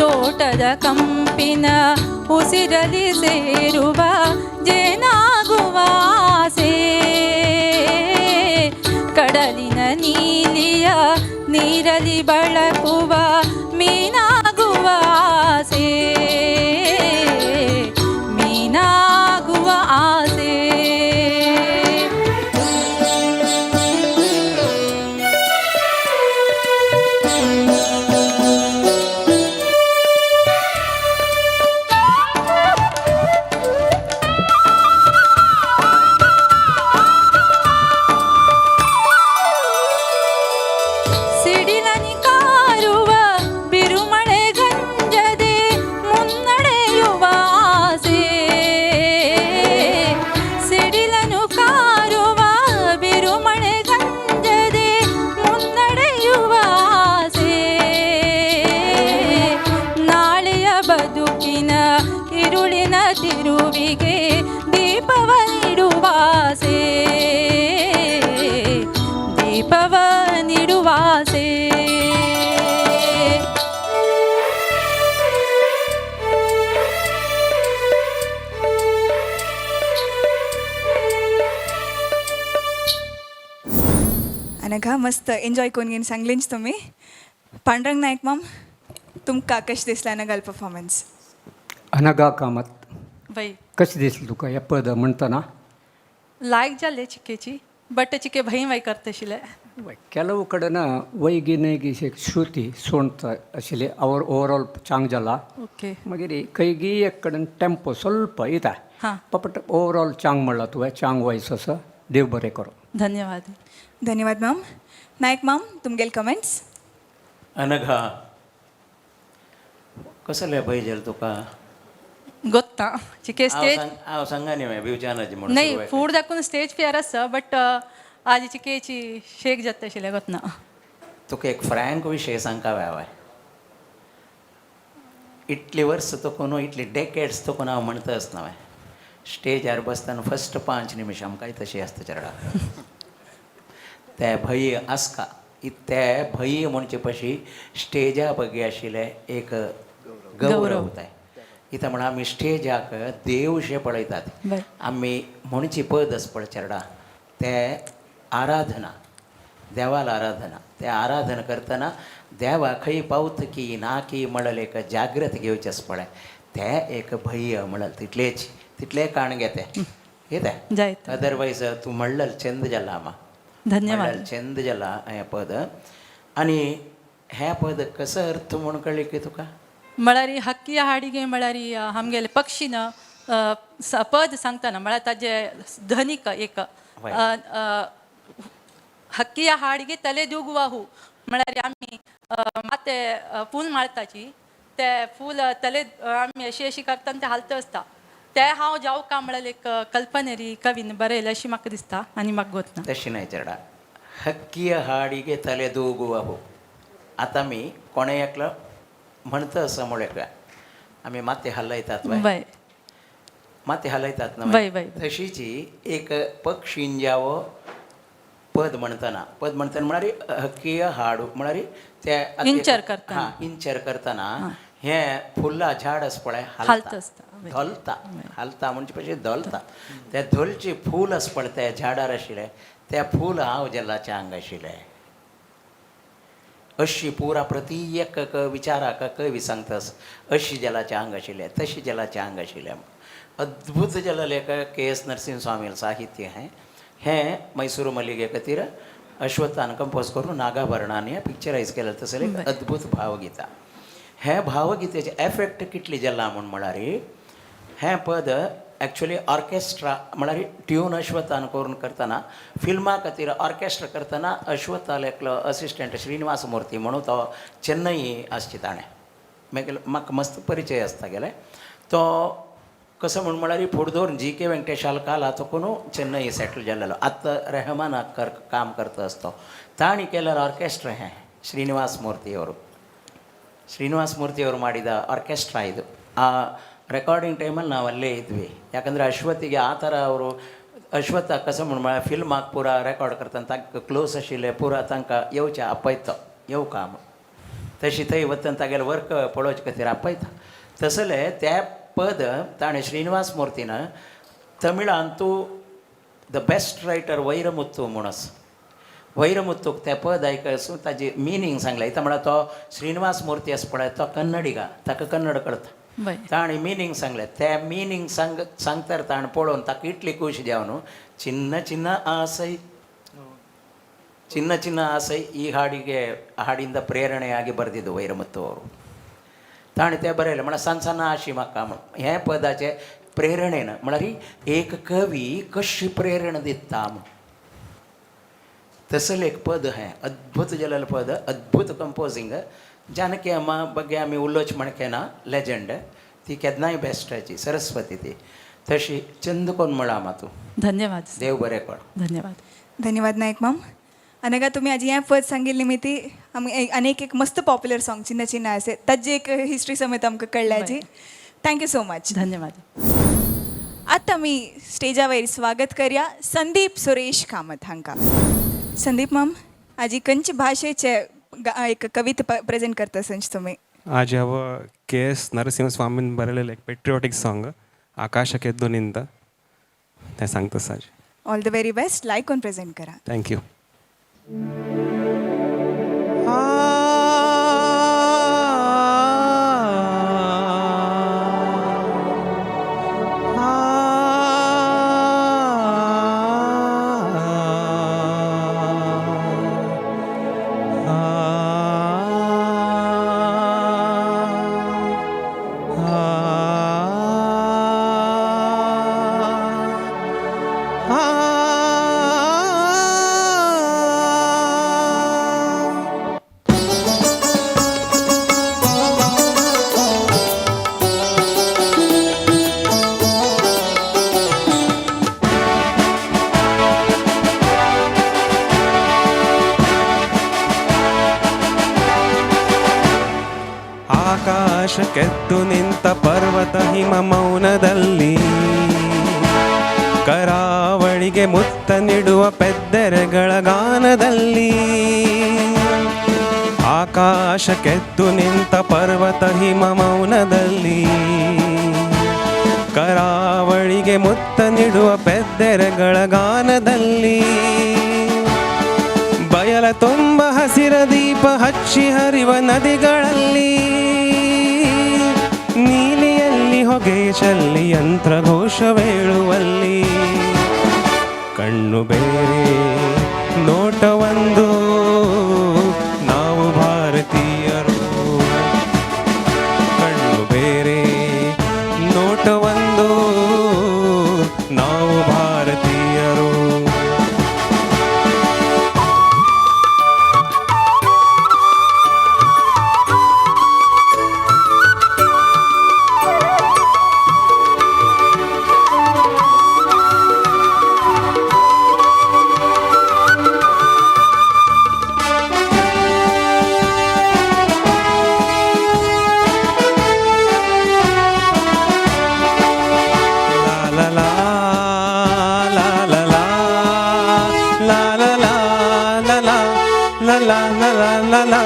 ತೋಟದ ಕಂಪಿನ ಉಸಿರಲಿ ಸೇರುವ ಜೇನಾಗುವ ಆಸೆ. ನೀಲಿಯ ನೀರಲಿ ಬಳಕುವ ಮೀನಾಗುವ ಆಸೆ, ಮೀನಾಗುವ ಆಸೆ. ಸಿಡಿಲನಿ ಕಾರುವ ಬಿರುಮಳೆ ಗಂಜದೆ ಮುನ್ನಡೆಯುವ ಆಸೆ, ಸಿಡಿಲನು ಕಾರುವ ಬಿರುಮಳೆ ಗಂಜದೆ ಮುನ್ನಡೆಯುವ ಆಸೆ, ನಾಳೆಯ ಬದುಕಿನ ಇರುಳಿನ ತಿರುವಿಗೆ ದೀಪವ ನೀಡುವ ಆಸೆ, ದೀಪವ ನೀಡುವ ಆಸೆ. अनघा, मस्त एन्जॉय करून घेऊन सांगलेंच तुम्ही. पांडुरंग नायक माम, तुमकां कशें दिसलें अनघाल परफॉर्मन्स? अनघा कामत, बाई. कशें दिसलें तुका हें पद म्हणटना? लायक जाले चिकेची, बट चिके भंय वाय करतशिले. ಕೆಲವು ಕಡೆನ ವೈಗಿ ನೈಗಿ ಶ್ರುತಿ ಸೋಣ್ತ आशिल्ली, our over all ಚಾಂಗ್ जाला. ओके. मागीर खंयगी एक कडेन टेम्पो ಸ್ವಲ್ಪ येता. हां. बट ओवर ऑल चांग म्हणला तुवें, चांग वॉयस आसा. देव बरें करूं. धन्यवाद. धन्यवाद मॅम. नायक माम, तुमगेले कमेंट्स? अनघा, कसले भंय जालें तुका? गोत्ता चिके हांव स्टेज हांव सांगा न्ही बिवचानाची म्हणून नाही सुरवात. फूड दाखवून स्टेज फियर आसा, बट आज चिकेची शेक जाता आशिल्लें गोतना. तुका एक फ्रँक विशय सांगका हांवें. इतली वर्स तुका न्हू, इतली डेकेड्स तुका हांव म्हणटा आसतना हांवें स्टेजार बसतना फस्ट 5 निमिश आमकांय तशी आसता चेडा. ते भंय आसता. ते भंय म्हणचे पशी स्टेजा बगी आशिल्लें एक गौरव. गौरव. ते कित्याक म्हण आमी स्टेजाक देवशे पळयतात. बरें. आमी म्हणची पद आसा पळय चेडा, ते आराधना, देवाला आराधना. ते आराधना करतना देवा खंय पावत की ना की म्हणलें एक जाग्रत घेवचें आसा पळय, ते एक भंय म्हणल तितलेच तितलें काण घेते कितें. जायत. अदरवायज तूं म्हणलें चंद जाला आमा. धन्यवाद. म्हणलें चंद जाला हें पद. आनी हें पद कसो अर्थ म्हूण कळ्ळें की तुका? म्हळ्यार हक्कीಯ हाडिगे म्हळ्यार आमगेले पक्षीन पद सांगतना म्हळ्यार ताजे धनिक एक वय. हक्कीಯ हाडिगे तले दुगुवा हू म्हळ्यार आमी माते फूल माळताची, ते फूल तले आमी अशी अशी करता आनी ते हालता आसता. ते हांव जावं का म्हळ्यार एक कल्पनेरी कवीन बरयलें अशी म्हाका दिसता आनी म्हाका गोतना. तशें न्हय चेडा. हक्कीय हाडिगे तले दोगुवा हो, आतां आमी कोणें एकलो म्हणटा आसा म्हळ्यार आमी माथें हालयतात वय. वय. माथें हालयतात ना? वय, वय. तशीची एक पक्षींजावो पद म्हणतना, पद म्हणतना म्हळ्यार हक्कीय हाडू म्हळ्यार ते आतां एक- इंचर करतना. हां, इंचर करतना हें फुलां झाड आसा पळय हालता आसता. वय. धोलता, हालता म्हणजे पशी धोलता. ते धोलचे फूल आसा पळय त्या झाडार आशिल्लें, तें फूल हांव जेलाच्या आंग आशिल्लें अशी पुरा प्रति एक विचाराक कवी सांगता अशी जलाचें आंग आशिल्लें, तशी जलाचें आंग आशिल्लें. अद्भुत जललेखक के एस नरसिंह स्वामी साहित्य हें. हें मैसूर मल्लिगे खातीर अश्वत्थान कंपोज करून नागाभरणान हें पिक्चरायज केलें. तसलें एक अद्भुत भावगीता. हें भावगीतेचें एफेक्ट कितली जाला म्हूण म्हळ्यार हें पद एक्चुअली ऑर्केस्ट्रा म्हळ्यार ट्यून अश्वत्थान करून करतना फिल्मा खातीर ऑर्केस्ट्रा करतना अश्वत्थाल एकलो असिस्टंट श्रीनिवास मूर्ती म्हणून तो चेन्नई आसची ताणें मागीर म्हाका मस्त परिचय आसता गेले. तो कसो म्हूण म्हळ्यार फुडें दवरून जी के वेंकटेशाल काला तो कोणू चेन्नई सेटल जाल्लो, आतां रेहमानाक कर काम करता आसतो. तांणी केलेलें ऑर्केस्ट्रा हें ಶ್ರೀನಿವಾಸ ಮೂರ್ತಿಯವರು, ಶ್ರೀನಿವಾಸ ಮೂರ್ತಿಯವರು ಮಾಡಿದ ಆರ್ಕೆಸ್ಟ್ರಾ ಇದು. ಆ ರೆಕಾರ್ಡಿಂಗ್ ಟೈಮಲ್ಲಿ ನಾವು ಅಲ್ಲೇ ಇದ್ವಿ. ಯಾಕಂದರೆ ಅಶ್ವತಿಗೆ ಆ ಥರ ಅವರು ಅಶ್ವತ್ಥ कसं म्हूण म्हळ्यार फिल्माक पुरा रेकॉर्ड करतना तांकां क्लोज आशिल्लें पुरा, तांकां येवचें आपयता येवका म्हूण. तशी थंय वतना तागेलें वर्क पळोवचे खातीर आपयता. तसलें त्या पद ताणें श्रीनिवास मूर्तीन तमिळान तूं the best writer Vairamuthu म्हूण आसा. वैरमुत्तूक तें पद आयकसून ताजी मिनींग सांगलें. इतां म्हळ्यार तो श्रीनिवास मूर्ती आसा पळय, तो कन्नडिगा, ताका कन्नड कळटा. बरें. ताणें मिनींग सांगलें. तें मिनींग सांगतर ताणें पळोवन ताका इतली खूश जावन चिन्न चिन्न आसय ಚಿನ್ನ ಚಿನ್ನ ಆಸೆ ಈ ಹಾಡಿಗೆ ಹಾಡಿಂದ ಪ್ರೇರಣೆಯಾಗಿ ಬರೆದಿದ್ದು ವೈರಮುತ್ತು ಅವರು. ताणें तें बरयलें म्हळ्यार सान सान आशी म्हाका म्हण हें पदाचें प्रेरणेन, म्हळ्यार एक कवी कशी प्रेरणा दिता म्हण तसलें एक पद हें अद्भुत जालेलें पद, अद्भुत कंपोजींग. जानकी अम्मा ಬಗ್ಗೆ आमी उलोवचें म्हणकें ना, लेजंड ती, केन्नाय बेस्टाची सरस्वती ती. तशी चंद कोण म्हळां मा तूं. धन्यवाद. देव बरें कर. धन्यवाद. धन्यवाद नायक माम. अनघा, तुम्ही आजी हें पद सांगिल्ली निमित्ती आमी अनेक एक मस्त पॉप्युलर सॉंग चिन्न चिन्न आसे ताजी एक हिस्ट्री समेत आमकां कळ्ळ्या जी. Thank you so much. धन्यवाद. आतां आमी स्टेजावयर स्वागत करया संदीप सुरेश कामत हांकां. संदीप माम, आजी खंयचे भाशेचे एक कविता प्रेजेंट करता संच तुमी? आज हांव के एस नरसिंहस्वामीन बरयलेलें एक पेट्रियोटीक सॉंग आकाशकेद्दु निंत तें सांगता आज. All the very best. Like on present करा. Thank you. ಆಕಾಶಕ್ಕೆದ್ದು ನಿಂತ ಪರ್ವತ ಹಿಮ ಮೌನದಲ್ಲಿ, ಕರಾವಳಿಗೆ ಮುತ್ತ ನೀಡುವ ಪೆದ್ದೆರೆಗಳ ಗಾನದಲ್ಲಿ, ಆಕಾಶಕ್ಕೆದ್ದು ನಿಂತ ಪರ್ವತ ಹಿಮ ಮೌನದಲ್ಲಿ, ಕರಾವಳಿಗೆ ಮುತ್ತ ನೀಡುವ ಪೆದ್ದೆರೆಗಳ ಗಾನದಲ್ಲಿ, ಬಯಲ ತುಂಬ ಹಸಿರ ದೀಪ ಹಚ್ಚಿ ಹರಿವ ನದಿಗಳಲ್ಲಿ, ನೀಲಿಯಲ್ಲಿ ಹೊಗೆ ಚೆಲ್ಲಿ ಯಂತ್ರಘೋಷವೇಳುವಲ್ಲಿ, ಕಣ್ಣು ಬೇರೆ ನೋಟವೊಂದು, ನಾವು ಭಾರತೀಯರು. ಕಣ್ಣು ಬೇರೆ ನೋಟವೊಂದು, ನಾವು ಭಾರತೀಯರು. ಲಾ ಲಾ ಲಾ ಲಾ ಲಾ ಲಾ ಲಾ ಲಾ ಲಾ ಲಾ ಲಾ ಲಾ ಲಾ ಲಾ ಲಾ.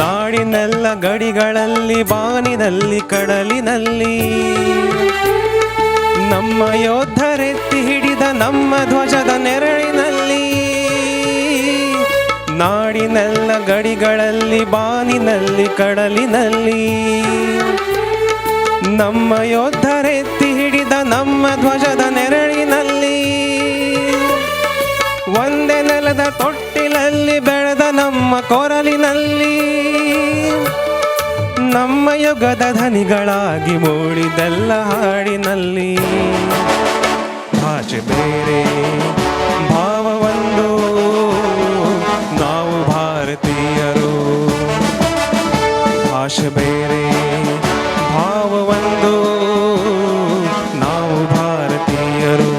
ನಾಡಿನೆಲ್ಲ ಗಡಿಗಳಲ್ಲಿ, ಬಾನಿನಲ್ಲಿ, ಕಡಲಿನಲ್ಲಿ ನಮ್ಮ ಯೋಧರೆತ್ತಿ ಹಿಡಿದ ನಮ್ಮ ಧ್ವಜದ ನೆರಳಿನಲ್ಲಿ, ನಾಡಿನೆಲ್ಲ ಗಡಿಗಳಲ್ಲಿ, ಬಾನಿನಲ್ಲಿ, ಕಡಲಿನಲ್ಲಿ ನಮ್ಮ ಯೋಧರೆತ್ತಿ ಹಿಡಿದ ನಮ್ಮ ಧ್ವಜದ ನೆರಳಿನಲ್ಲಿ, ಒಂದೇ ನೆಲದ ತೊಟ್ಟಿಲಲ್ಲಿ ಬೆಳೆದ ನಮ್ಮ ಕೊರಲಿನಲ್ಲಿ, ನಮ್ಮ ಯುಗದ ಧನಿಗಳಾಗಿ ಮೂಡಿದೆಲ್ಲ ಹಾಡಿನಲ್ಲಿ. ಭಾಷೆ ಬೇರೆ ಭಾವವೊಂದು, ನಾವು ಭಾರತೀಯರು. ಭಾಷೆ ಬೇರೆ ಭಾವವೊಂದು, ನಾವು ಭಾರತೀಯರು.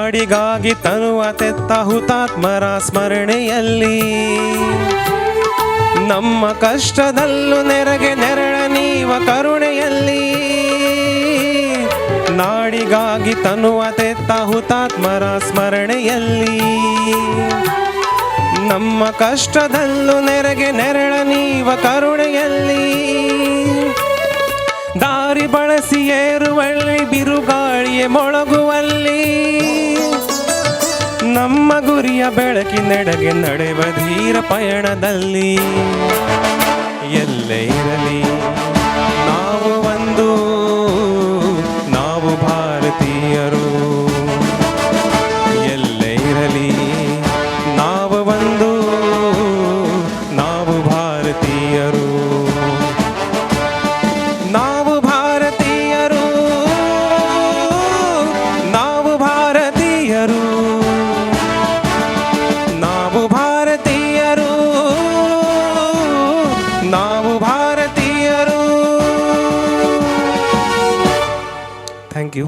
ನಾಡಿಗಾಗಿ ತನುವ ತೆತ್ತ ಹುತಾತ್ಮರ ಸ್ಮರಣೆಯಲ್ಲಿ, ನಮ್ಮ ಕಷ್ಟದಲ್ಲೂ ನೆರಗೆ ನೆರಳ ನೀವ ಕರುಣೆಯಲ್ಲಿ, ನಾಡಿಗಾಗಿ ತನುವ ತೆತ್ತ ಹುತಾತ್ಮರ ಸ್ಮರಣೆಯಲ್ಲಿ, ನಮ್ಮ ಕಷ್ಟದಲ್ಲೂ ನೆರಗೆ ನೆರಳ ನೀವ ಕರುಣೆಯಲ್ಲಿ, ದಾರಿ ಬಳಸಿ ಏರುವಳ್ಳಿ ಬಿರುಗಾಳಿಯೇ ಮೊಳಗುವಲ್ಲಿ, ನಮ್ಮ ಗುರಿಯ ಬೆಳಕಿನೆಡೆಗೆ ನಡೆವ ಧೀರ ಪಯಣದಲ್ಲಿ, ಎಲ್ಲೇ ಇರಲಿ ನಾವು ಒಂದು, ನಾವು ಭಾರತೀಯರು, ಎಲ್ಲೇ ಇರಲಿ ನಾವು ಒಂದು, ನಾವು ಭಾರತೀಯರು, ನಾವು ಭಾರತೀಯರು, ನಾವು ಭಾರತೀಯರು, ನಾವು ಭಾರತೀಯರು, ನಾವು ಭಾರತೀಯರು. Thank you.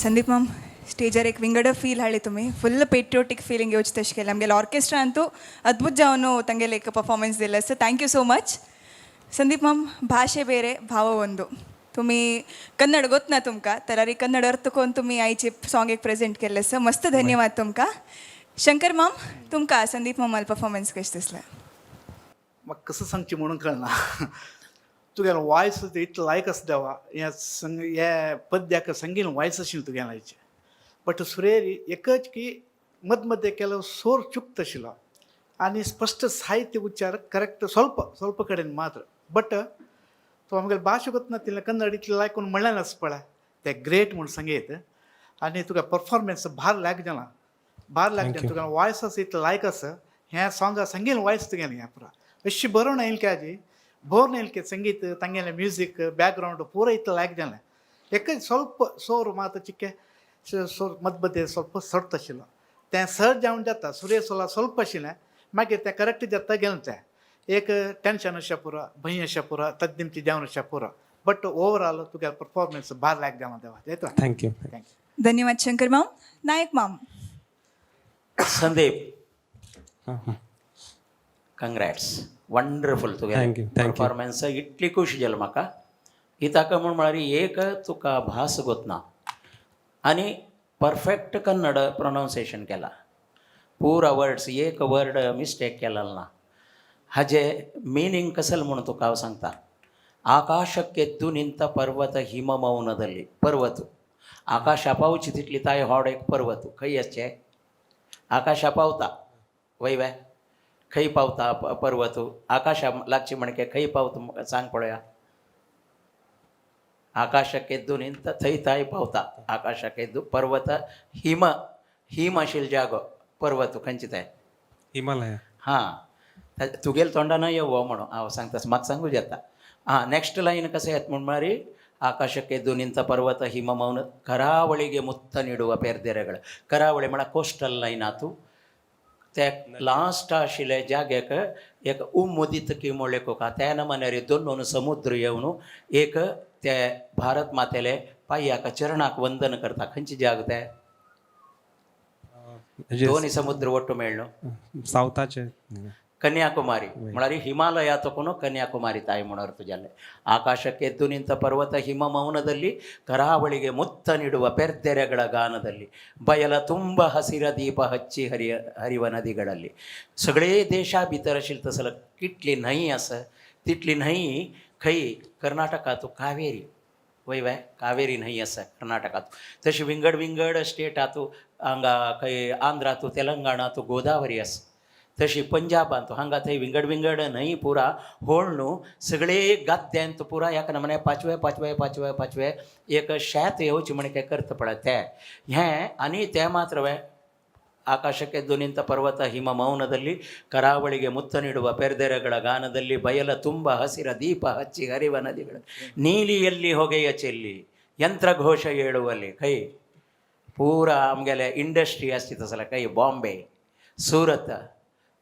Sandeep ma'am, स्टेजार एक विंगड फील हाडले तुमी, फुल्ल पेट्रियोटीक फिलिंग येवचें तशें केलें. आमगेले ऑर्केस्ट्रा अंतू अद्भुत जावन तांगेले एक परफॉर्मन्स दिलें आसा. Thank you so much Sandeep ma'am. ಭಾಷೆ ಬೇರೆ, ಭಾವ ಒಂದು. तुमी कन्नड गोतना तुमकां तरारी कन्नड अर्थ कोन तुमी आयचे सॉंग एक प्रेझेंट केल्लें आसा. मस्त धन्यवाद तुमकां. शंकर माम, तुमकां संदीप मामाल परफॉर्मन्स कशें दिसलें? म्हाका कसं सांगचें म्हणून कळना. तुगेलो वॉयस इतलो लायक आसा देवा, ह्या संग ह्या पद्याक संगीन वॉयस आशिल्लें तुगेलें. बट सुरेर एकच की मद मध्य केलो सोर चुकत आशिल्लो आनी स्पश्ट साहित्य उच्चार करेक्ट ಸ್ವಲ್ಪ ಸ್ವಲ್ಪ कडेन मात्र. बट तो आमगेले भाशा गोतना तितलें कन्नड इतलें लायक म्हणलें नासता पळय, ते ग्रेट म्हूण सांगयत. आनी तुका परफॉर्मन्स भार लायक जाला, भार लायक Thank you. तुका वॉयस आसा इतलें लायक आसा ह्या सॉंगा संगीन वॉयस तुगेलें. हें पुरा अशी बरोवन येयलें की आजी बरोवन येयलें की संगीत तांगेलें म्युजीक बॅकग्रावंड पुरा इतलें लायक जालें. एकच ಸ್ವಲ್ಪ सोर मात चिक्के सोर मद ಸ್ವಲ್ಪ सट आशिल्लो, तें सर जावन जाता सुरेश सोला ಸ್ವಲ್ಪ आशिल्लें, मागीर तें करेक्ट जाता गेलें. तें एक टेंशन अशें पुरो, भंय अशें पुरो, तद्दिमची जावन अशें पुरो. बट ओवरऑल तुगेलो परफॉर्मन्स भार लायक जावन देवा येता. Thank you. Thank you. धन्यवाद शंकर माम. नायक माम. संदीप, कंग्रॅट्स, वंडरफूल तुगे Thank you, thank you. Performance. इतली खुश जाली म्हाका कित्याक म्हूण म्हळ्यार एक तुका भास गोतना आनी परफेक्ट कन्नड प्रोनावन्सिएशन केला, पुरा वर्ड्स एक वर्ड मिस्टेक केलेलो ना. हाजे मिनींग कसल म्हणून तुका हांव सांगता. ಆಕಾಶಕ್ಕೆದ್ದು ನಿಂತ ಪರ್ವತ ಹಿಮ ಮೌನದಲ್ಲಿ. पर्वत आकाशा पावची तितली ताय होड एक पर्वत खंय आसचे आकाशा पावता वय वे खंय पावता पर्वत आकाशा लागची म्हणके खंय पावता सांग पळोवया. आकाशाक निंत थंय ताय पावता. आकाशाक पर्वत हिम हिम आशिल्लो जागो पर्वत खंयचे ते? हिमालया. हां, तुगेल तोंडान येवो म्हणून हांव सांगता, म्हाका सांगू जाता. ಹಾಂ, ನೆಕ್ಸ್ಟ್ ಲೈನ್ ಕಸ येत म्हूण म्हळ्यार ಆಕಾಶಕ್ಕೆದ್ದು ನಿಂತ ಪರ್ವತ ಹಿಮ ಮೌನ ಕರಾವಳಿಗೆ ಮುತ್ತ ನೀಡುವ ಪೆರ್ದೆರೆಗಳು. ಕರಾವಳಿ म्हळ्यार कोस्टल लायन आतू ते लास्ट आशिल्ले जाग्याक एक उमुदित किमोळे कोका त्या नमन्यार दोन समुद्र येवन एक ते भारत मातेले पांयाक चरणाक वंदन करता. खंयचे जाग ते? दोन समुद्र ಒಟ್ಟು मेळ्ळो. सावथाचे. ಕನ್ಯಾಕುಮಾರಿ म्हळ्यार ಹಿಮಾಲಯ ತಕೊಂಡು ಕನ್ಯಾಕುಮಾರಿ ತಾಯಿ म्हणೋರು ತುಜಲ್ಲೆ. ಆಕಾಶಕ್ಕೆದ್ದು ನಿಂತ ಪರ್ವತ ಹಿಮ ಮೌನದಲ್ಲಿ ಕರಾವಳಿಗೆ ಮುತ್ತ ನೀಡುವ ಪೆರ್ದೆರೆಗಳ ಗಾನದಲ್ಲಿ ಬಯಲ ತುಂಬ ಹಸಿರ ದೀಪ ಹಚ್ಚಿ ಹರಿಯ ಹರಿವ ನದಿಗಳಲ್ಲಿ. सगळे देशा भितर आशिल्ली तसलो कितली न्हंय आसा तितली न्हंय खंय? कर्नाटकांत कावेरी वय वय कावेरी न्हंय आसा कर्नाटकांत. तशी विंगड विंगड स्टेटांत हांगा खंय आंध्रांत तेलंगणांत गोदावरी आसा, तशी पंजाबांत हांगा थंय विंगड विंगड न्हंय पुरा होळ न्हू सगळे गाद्यांत पुरा एका नमन्या पाचवे पाचवे पाचवे पाचवे एक शेत येवची म्हण करता पळय तें हें. आनी तें मात्र वे ಆಕಾಶಕ್ಕೆದ್ದು ನಿಂತ ಪರ್ವತ ಹಿಮ ಮೌನದಲ್ಲಿ ಕರಾವಳಿಗೆ ಮುತ್ತ ನೀಡುವ ಪೆರ್ದೆರೆಗಳ ಗಾನದಲ್ಲಿ ಬಯಲ ತುಂಬ ಹಸಿರ ದೀಪ ಹಚ್ಚಿ ಹರಿವ ನದಿಗಳು ನೀಲಿಯಲ್ಲಿ ಹೊಗೆಯ ಚೆಲ್ಲಿ ಯಂತ್ರಘೋಷ ಏಳುವಲ್ಲಿ ಕೈ ಪೂರಾ आमगेले इंडस्ट्री आसची तसले खंय बॉम्बे सुरत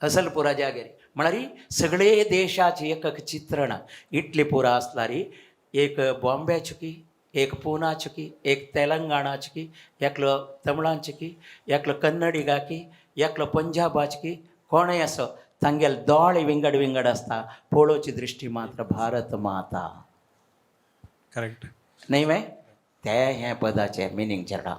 असल पुरा जाग्यार म्हळ्यार सगळे देशाचे एक एक चित्रण इतली पुरा आसलारी एक बॉम्ब्याची की एक पुनाचकी, एक तेलंगाणाचकी, एकलो तमिळांचकी, एकलो कन्नडिगाकी, एकलो पंजाबाचकी, कोणय असो तांगेले दोळे विंगड विंगड आसता, पळोवची दृश्टी मात्र भारत माता. करेक्ट. न्ही वे ते हें पदाचें मिनींग चेडा.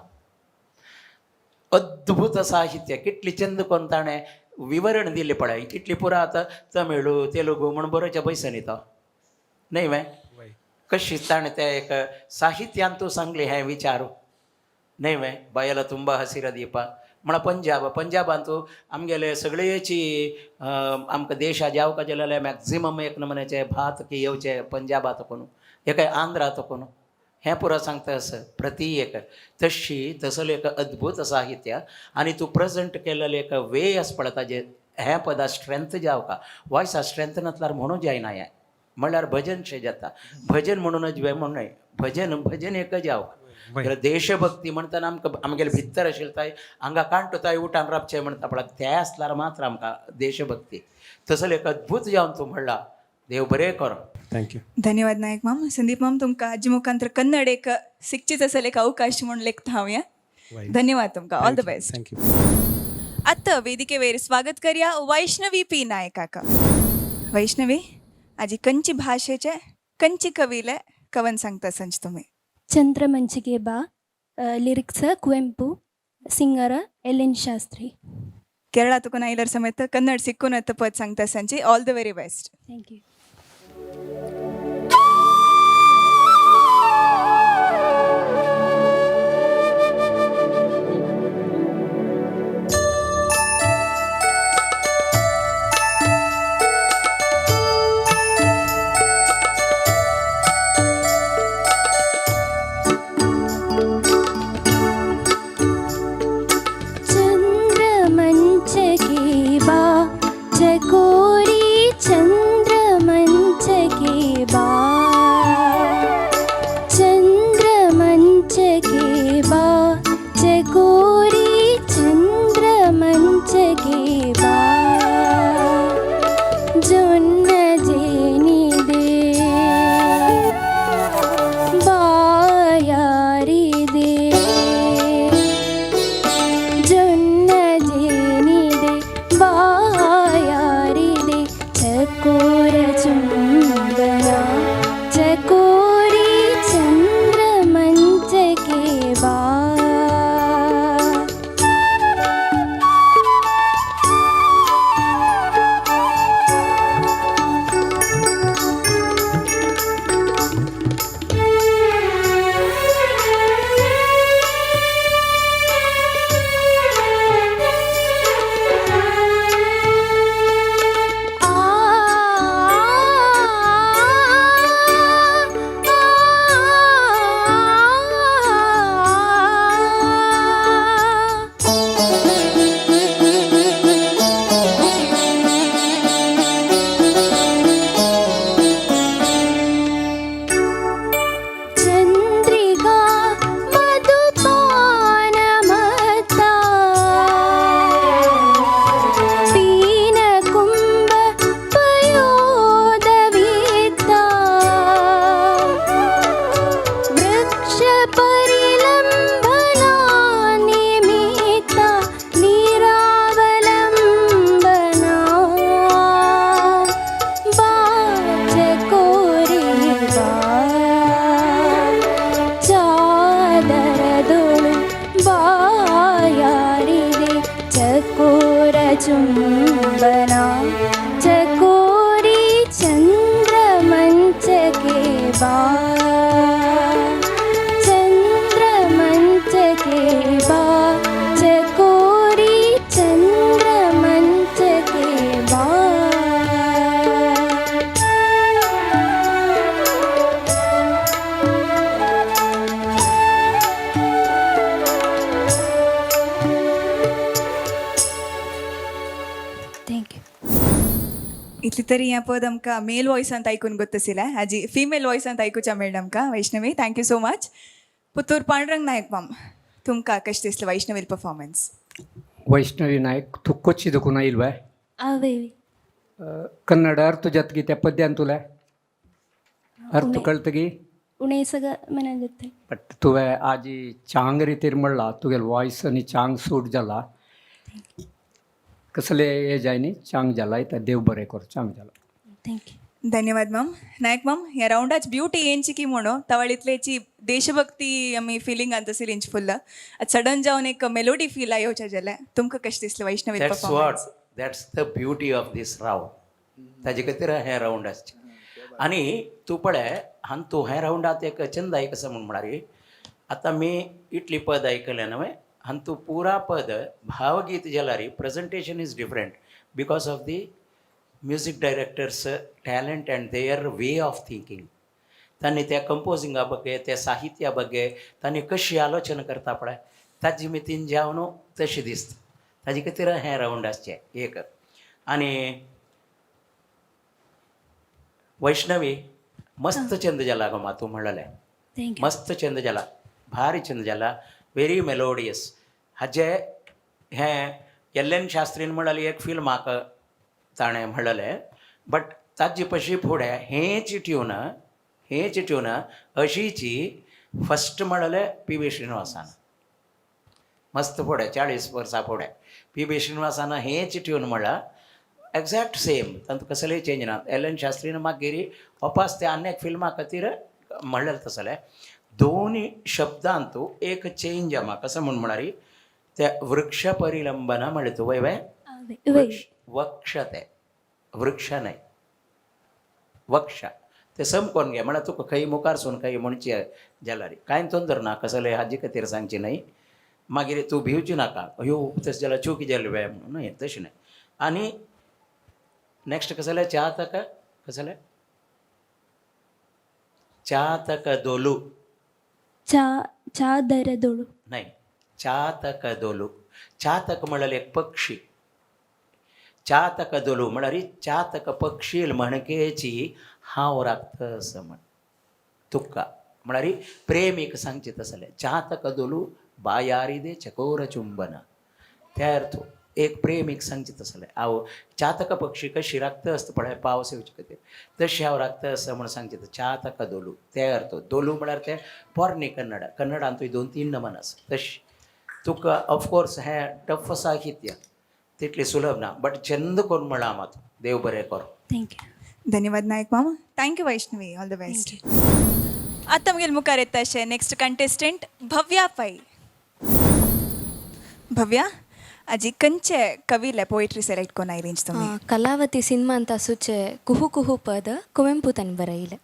अद्भुत साहित्य, कितली चंद कोन्न ताणें विवरण दिलें पळय, इतली पुरा आतां तमिळ तेलुगू म्हूण बरोवच्या पयशे न्ही तो, न्ही वे? कशी ताणें ते एक साहित्यान तूं सांगली हें विचार, न्ही वे? बायला तुंबा हसिरा दीपा म्हणा पंजाब, पंजाबान तूं आमगेले सगळेची आमकां देशा जावका जाल्यार मॅक्झिमम एक नमुन्याचे भात की येवचे पंजाबात कोण, एकाय आंध्रात कोण, हें पुरो सांगता असं प्रति एक तशी तसले एक अद्भुत साहित्य. आनी तूं प्रेजेंट केलेले एक वे आसा पळय ताजे, हें पदा स्ट्रेंथ जावका, वॉयसा स्ट्रेंथ नासल्यार म्हणूं जायना. हें म्हणल्यार भजन शें जाता, भजन म्हणूनच वे म्हण न्हय, भजन भजन एक जावका. जाल्यार देशभक्ती म्हणटना आमकां आमगेले भितर आशिल्ले ताय हांगा कांटो ताय उठान राबचें म्हणटा पळय, ते आसल्यार मात्र आमकां देशभक्ती. तसले एक अद्भुत जावन तूं म्हणला, देव बरें करो. Thank you. धन्यवाद नायक माम. संदीप माम, तुमकां आजी मुखांतर कन्नड एक शिकचीच असेल एक अवकाश म्हणून लेखता हांव या. धन्यवाद तुमकां, all the best. Thank you. आतां वेदिकेवेर स्वागत करया वैष्णवी पी नायकाक. वैष्णवी, आजी कंची भाशेचे कंची कविले कवन सांगता संच तुम्ही? Chandramanchige Ba, lyrics Kuvempu, singer L N Shastri. Kerala तुका आयल्यार समेत कन्नड सिक्कून पद सांगता संची, all the very best. Thank you. चंद्रमंचके बा चकोरी, चंद्रमंचके बा, चंद्रमंचके बा चकोरी, चंद्रमंचके बा, जोन्न जेनी दे बायारी दे, ಜೊನ್ನ ಜೇನಿದೆ ಬಾಯಾರಿದೆ, ಚಕೋರ ಚುಂಬನ ಚಕೋರಿ, ಚಂದ್ರ ಮಂಚಕ್ಕೆ ಬಾ. ಆ ಚಂದ್ರಿಕಾ ಮಧುಪಾನ ಮತ್ತ, ಪೀನಕುಂಭ ಪಯೋದವಿತ್ತ, ವೃಕ್ಷ ಪರಿಲಂಬನಾ ನಿಮಿತ್ತ, ನಿರಾವಲಂಬನಾ ಬಾಚಕೋರಿ ಬಾ, ಚಾದರದೊಳು ಬಾಯಾರಿದೆ, ಚಕೋರ ಚುಂಬನ ಚಕೋರಿ, ಚಂದ್ರ ಮಂಚಕ್ಕೆ ಬಾ, ಚಂದ್ರ ಮಂಚಕ್ಕೆ ಬಾ ಚಕೋರಿ, ಚಂದ್ರ ಮಂಚಕ್ಕೆ ಬಾ. Thank you. इतली तरी ह्या पद आमकां मेल वॉयसांत आयकून गोत्तसिला, हाजी फिमेल वॉयसांत आयकुच्या मेळ्ळें आमकां. Vaishnavi, thank you so much. Puttur Pandurang Naik माम, तुमकां कशें दिसलें वैष्णवील परफॉर्मन्स? ವೈಷ್ಣವಿ ನಾಯಕ್ ತುಕ್ಕೊಚ್ಚಿ ದಕ್ಕುನ ಇಲ್ವೇ? ಅವೇ. ಕನ್ನಡ ಅರ್ಥ ಜತ್ಗಿ त्या ಪದ್ಯಾन तुला अर्थ कळतगी? उणें सगळं मनान जाता. बट तुवें आजी चांग रितीर म्हणला, तुगेलो वॉयस आनी चांग सूट जाला. कसले एज जाय न्ही, चांग जाला. येता, देव बरें कर, चांग जाला. Thank you. धन्यवाद मॅम. नायक मॅम, ह्या राऊंडाच ब्युटी येंची की म्हणो तवळ इतलेची देशभक्ती आमी फिलिंग आनी तशी इंच फुल्ल सडन जावन एक मेलोडी फील येवच्या जाल्यार तुमकां कशें दिसलें Vaishnavi that's what performance? That's the beauty of this round. ताजे खातीर हें रावंड आसचें. आनी तूं पळय आनी तूं हें रावंडात एक चंद आयक आसा म्हूण म्हळ्यार आतां मी इटली पद आयकलें न्हय आनी तूं पुरा पद भावगीत जाल्यार presentation is different because of the music directors talent and their way of thinking. तांणी त्या कंपोजिंगा ಬಗ್ಗೆ, त्या साहित्या ಬಗ್ಗೆ तांणी कशी आलोचना करता पळय, ताजी मितीन जावन तशें दिसता. ताजे खातीर हें रावंड आसचें एक. आनी वैष्णवी, मस्त चंद जाला गो मा तूं म्हणलें. Thank you. मस्त चंद जाला, भारी चंद जाला, व्हेरी मेलोडियस. हाजे हें एल एन शास्त्रीन म्हणलें एक फिल्म म्हाका ताणें म्हणलें, बट ताजे पशी फुडें हेच ट्यून अशीची फस्ट म्हणलें पी बी श्रीनिवासान. मस्त फुडें 40 वर्सां फुडें पी बी श्रीनिवासान हेच ट्यून म्हणलां, एग्जॅक्ट सेम, तातूंत कसलेय चेंज ना. एल एन शास्त्रीन मागीर वापस ते आनी एक फिल्मा खातीर म्हणलें तसलें. दोन शब्दांतू एक चेंज आमा. कसं म्हूण म्हळ्यार ते वृक्ष परिलंबना म्हणलें तूं, वय वय? वय. वक्ष, ते वृक्ष न्हय, वक्ष. ते सम कोण घे म्हळ्यार तुका खंय मुखार सून खंय म्हणचे जाल्यार कांय तोंदर ना. कसलें हाजे खातीर सांगची न्हय, मागीर तूं भिवची नाका, अयो तशें जाल्यार चुकी जाली वे म्हणून. न्हय, तशें न्हय. आनी नेक्स्ट कसलें चातक, कसलें चातक दोलू. चा चादरदोळू. न्हय, चातक दोलू. चातक म्हळ्यार एक पक्षी. चातक दोलू म्हळ्यार चातक पक्षी म्हणकेची हांव राखता असं म्हण तुका, म्हळ्यार प्रेमीक सांगचें तसलें. चातक दोलू बायारिदे चकोर चुंबन, त्या अर्थ एक प्रेमीक सांगचें तसलें. हांव चातक पक्षी कशी राखता आसता पळय पावस येवचे खातीर, तशी हांव राखता आसा म्हूण सांगचें. चातक दोलू ते अर्थ. दोलू म्हळ्यार ते पोरणी कन्नड, कन्नडांतूय दोन तीन नमन आसा तशी. तुका ऑफकोर्स हें टफ साहित्य तितलें सुलभ ना, बट चंद करून म्हळां मात, देव बरें कर. Thank you. धन्यवाद नायक मामा. Thank you Vaishnavi, all the best. आता मुगेल मुखार येता अशें नेक्स्ट कंटेस्टंट भव्या पै. भव्या, आजी खंयचे कवीले पोएट्री सिलेक्ट कोन्न आयलींच तुमी? ಕಲಾವತಿ ಸಿನಿಮಾ ಅಂತ ಸುಚೆ ಕುಹು ಕುಹು ಪದ, ಕುವೆಂಪು ತನ್ ಬರಯಿಲೆ.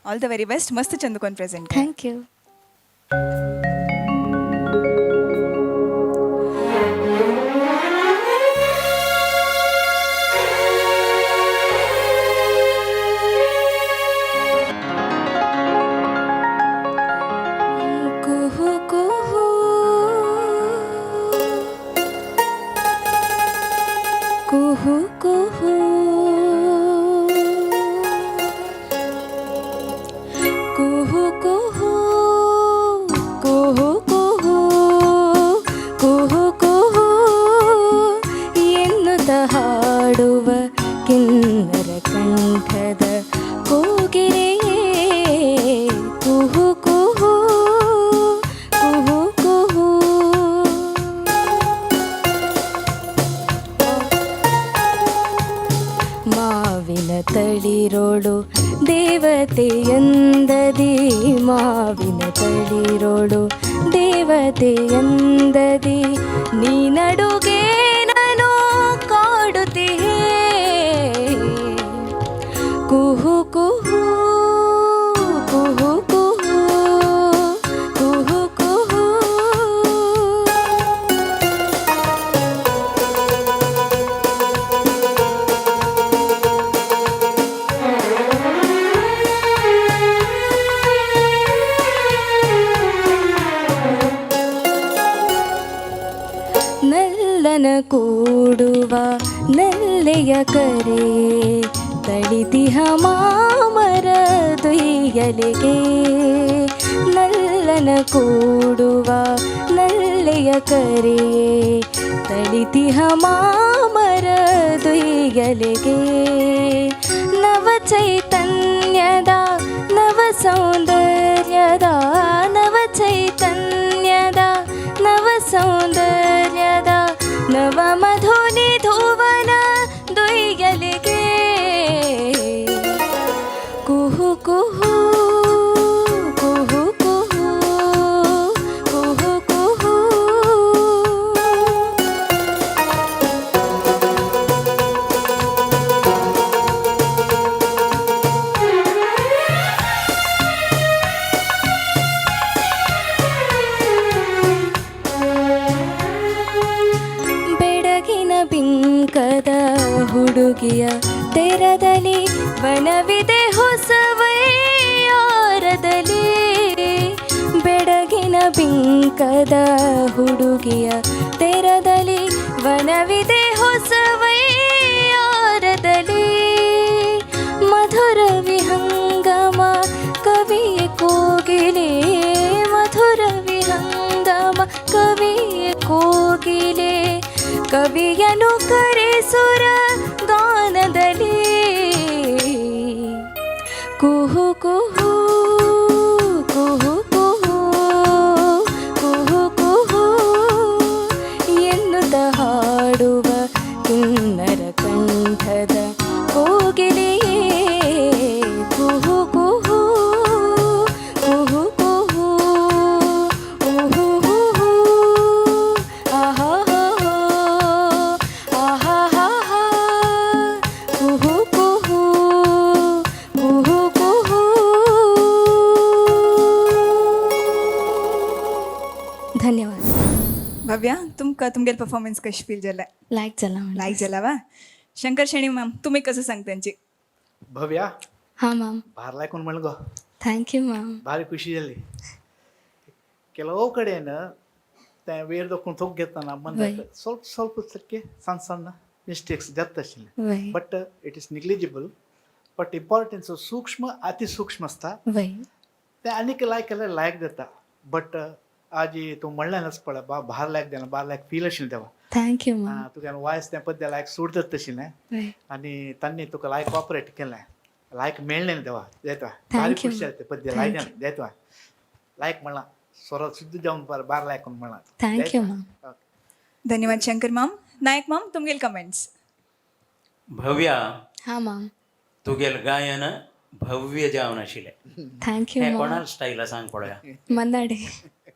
ऑल the very best, मस्त चंद कोन present. Thank you. ಕುಹು ಕುಹು ಕುಹು ಕುಹು ಕುಹು ಕುಹು ಕುಹು ಕುಹು ಕುಹು ಕುಹು ಎನ್ನುತ್ತ ಹಾಡುವ ಕಿನ್ನರ ಕಂಠದ ಕೋಗಿಲೆಯೇ, ಕುಹು ಕುಹು ಕುಹು ಕುಹು. ಮಾವಿನ ತಳಿರೋಳು ದೇವತೆಯಂದದಿ, ಮಾವಿನ ತಳಿರೋಳು ದೇವತೆಯಂದದಿ, ನೀನಡುಗೆ ನಾನು ಕಾಡುತ್ತೀಹೇ. ಕುಹು ಕುಹು ಕುಹು ಕುಹು ಕುಹು ಕುಹು. ನಲ್ಲನ ಕೂಡುವ ನಲ್ಲೆಯ ಕರೆ, ತಳಿತಿಹ ಮಾಮರ ದುಯ್ಯಲೆಗೆ. ನಲ್ಲನ ಕೂಡುವ ನಲ್ಲೆಯ ಕರೆ, ತಳಿತಿಹ ಮಾಮರ ದುಯ್ಯಲೆಗೆ. ನವ ಚೈತನ್ಯದ ನವ ಸೌಂದರ್ಯ ಹುಡುಗಿಯ ತೆರದಲ್ಲಿ ವನವಿದೆ ಹೊಸವಯ್ಯಾರದಲ್ಲಿ. ಬೆಡಗಿನ ಬಿಂಕದ ಹುಡುಗಿಯ ತೆರದಲ್ಲಿ ವನವಿದೆ ಹೊಸವಯ್ಯಾರದಲ್ಲಿ. ಮಧುರ ವಿಹಂಗಮ ಕವಿಯ ಕೋಗಿಲೆ, ಮಧುರ ವಿಹಂಗಮ ಕವಿಯ ಕೋಗಿಲೆ, ಕವಿಯನು ಕರೆಸುರ ಗಾನದಲ್ಲಿ. ಕುಹು ಕುಹು ಕುಹು ಕುಹು ಕುಹು ಕುಹು ಎನ್ನುತ್ತ ಹಾಡುವ ಕಿನ್ನರ ಕಂಠದ ಕೋಗಿಲೆಯೇ, ಕುಹು ಕುಹು ಕುಹು ಕುಹು ಉಹು ಹು, ಆಹಾ ಆಹಾ ಹಾ, ಕುಹು ಕುಹು ಕುಹು ಕುಹು. धन्यवाद. भव्या, तुमकां तुमगेले परफॉर्मन्स कशी फील जालें? लायक जाला. लायक जाला वा. शंकर शेणी मॅम, तुम्ही कसं सांगता त्यांची? भव्या. हां मॅम. भार लायकून म्हणलं गो. Thank you ma'am. ಭಾರಿ ಖುಷಿ जाली. ಕೆಲವು ಕಡೆನ ते वेर ದೊಕ್ಕೊಂಡು ತೊಗ್ घेतना ಬಂದ ಸ್ವಲ್ಪ ಸ್ವಲ್ಪ ಸಕ್ಕೆ ಸಣ್ಣ ಸಣ್ಣ ಮಿಸ್ಟೇಕ್ಸ್ ಜಾಸ್ತಿ आशिल्लें, वय. But it is negligible, but importance सूक्ष्म अति सूक्ष्म आसता. वय. ते आनीक लायक केल्यार लायक जाता. बट आजी तूं म्हणलें पळय बा, भार लायक जालें, बार लायक फील आशिल्लें तेवा. Thank you ma'am. तुका वॉयस तें पद्य लायक सूट जाता आशिल्लें. वय. आनी तांणी तुका लायक कॉपरेट केलें, लायक मेळ्ळें देवा देता. भारी Thank you. खुशी जाली ते पद्य लायक जालें देतवा. लायक म्हणलां स्वरा सुद्दां जावन बार लायक म्हणलां. Thank you ma'am. धन्यवाद शंकर माम. नायक माम, तुमगेले कमेंट्स. भव्या. हां मॅम. तुगेल गायन भव्य जावन आशिल्लें. Thank you हें मॅम. कोणाल स्टायला सांग पळोवया. मन्नाडे.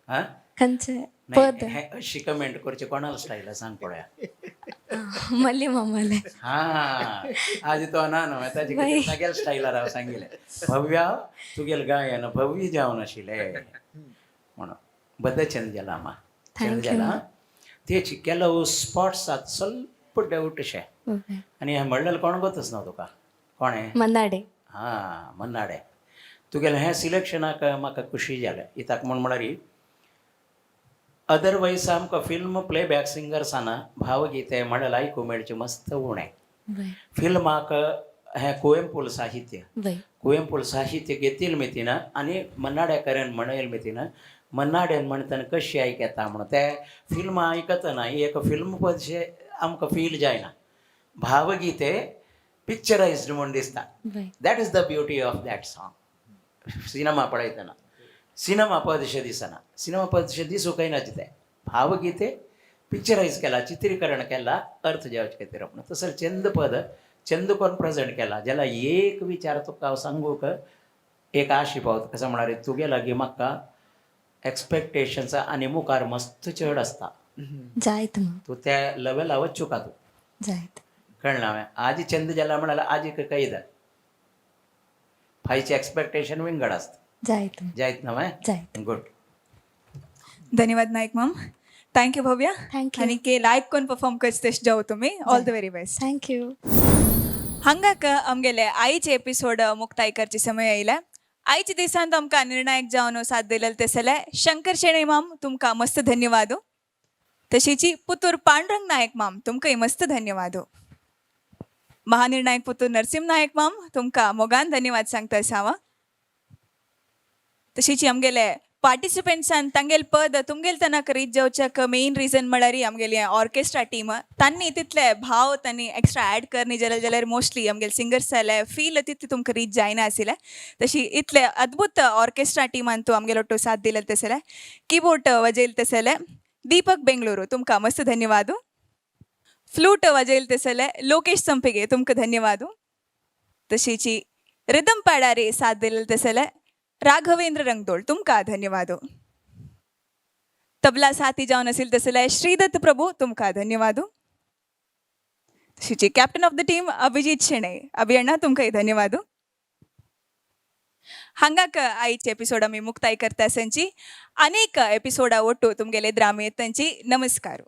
हां. खंयचे नाही, पद? हें अशी कमेंट करची कोणाल स्टायला सांग पळोवया. मल्ली मामाले. हा, आज तो ना न्हय ताजे बाई. तागेल स्टायलार हांव सांगिल्लें, भव्या तुगेल गायन भव्य जावन आशिल्लें म्हणून. बद्द चंद जाला आमा. Chand Thank you. जाला. तेच ಕೆಲವು स्पॉट्स आत ಸ್ವಲ್ಪ डाऊट अशें. वय. आनी हें म्हणलेलें कोण गोतच ना तुका कोणें? मन्नाडे. हां, मन्नाडे. तुगेलें हें सिलेक्शनाक म्हाका खुशी जालें. कित्याक म्हूण म्हळ्यार अदरवायज आमकां फिल्म प्लेबॅक सिंगर्साना भावगीते म्हणल्यार आयकूंक मेळचें मस्त उणें. वय. फिल्माक हें कुवेंपूल साहित्य, वय. कुवेंपूल साहित्य घेतील मितीन आनी मन्नाड्याकडेन म्हणेल मितीन मन्नाड्यान म्हणटना कशी आयकता म्हणून ते फिल्मां आयकतना एक फिल्म पदशें आमकां फील जायना. भावगीते पिक्चरायज्ड म्हूण दिसता. वय. That is the beauty of that song. Cinema पळयतना सिनेमा पदशें दिसना, सिनेमा पदशें दिसूंकय ना. तें भावगीते पिक्चरायज केला, चित्रीकरण केला अर्थ जावचे खातीर म्हणून. तसो चंद पद चंद कोण प्रेझेंट केला जाल्यार एक विचार तुका हांव सांगूंक एक आशी पावता. कसो म्हळ्यार तुगे लागीं म्हाका एक्सपेक्टेशन्स आनी मुखार मस्त चड आसता. जायत मॅम. तूं त्या लेवला वचूका तूं. जायत. कळ्ळें हांवें आजी चंद जाला म्हळ्यार आजीक कैद फायचें एक्सपेक्टेशन विंगड आसता. जायत मॅम. जायत न्हय? जायत. गुड. धन्यवाद Naik ma'am. Thank you Bhavya. Thank you. आनी के लायक कोण परफॉर्म करचे तशें जावं तुमी. All the very best. Thank you. हांगाक आमगेले आयचे एपिसोड मुक्ताय करचे समय आयला. आयच्या दिसान आमकां निर्णायक जावन साथ दिलेले तसले शंकर शेणै माम, तुमकां मस्त धन्यवाद. तशीची पुतूर पांडुरंग नायक माम, तुमकांय मस्त धन्यवाद. महानिर्णायक पुतूर नरसिंह नायक माम, तुमकां मोगान धन्यवाद सांगता हांव. तशीची आमगेले पार्टिसिपंट्सान तांगेल पद तुमगेल तनक रीच जावच्याक मेन रिजन म्हळ्यार आमगेली ऑर्केस्ट्रा टीम. तांणी तितले भाव तांणी एक्स्ट्रा ॲड करणी जाल्यार जाल्यार मोस्टली आमगेले सिंगर्स जाल्यार फील तितली तुमकां रीच जायना आशिल्लें. तशी इतले अद्भुत ऑर्केस्ट्रा टिमान तूं आमगेलो ಒಟ್ಟು साथ दिले तसले कीबोर्ड वाजयल तसले दीपक बेंगळुरू, तुमकां मस्त धन्यवाद. फ्लूट वाजयल तसले लोकेश संपेगे, तुमकां धन्यवाद. तशीची रिदम पॅडारे साथ दिले तसले राघवेंद्र रंगदोळ, तुमकां धन्यवाद. तबला साथी जावन असेल तसले श्रीदत्त प्रभू, तुमकां धन्यवाद. तशीची captain of the team Abhijit Shenoi, अभियण्णा, तुमकांय धन्यवाद. हांगाक आयचे एपिसोड आमी मुक्ताय करता. संची अनेक एपिसोडा ಒಟ್ಟು तुमगेले द्रामे तांची. नमस्कार.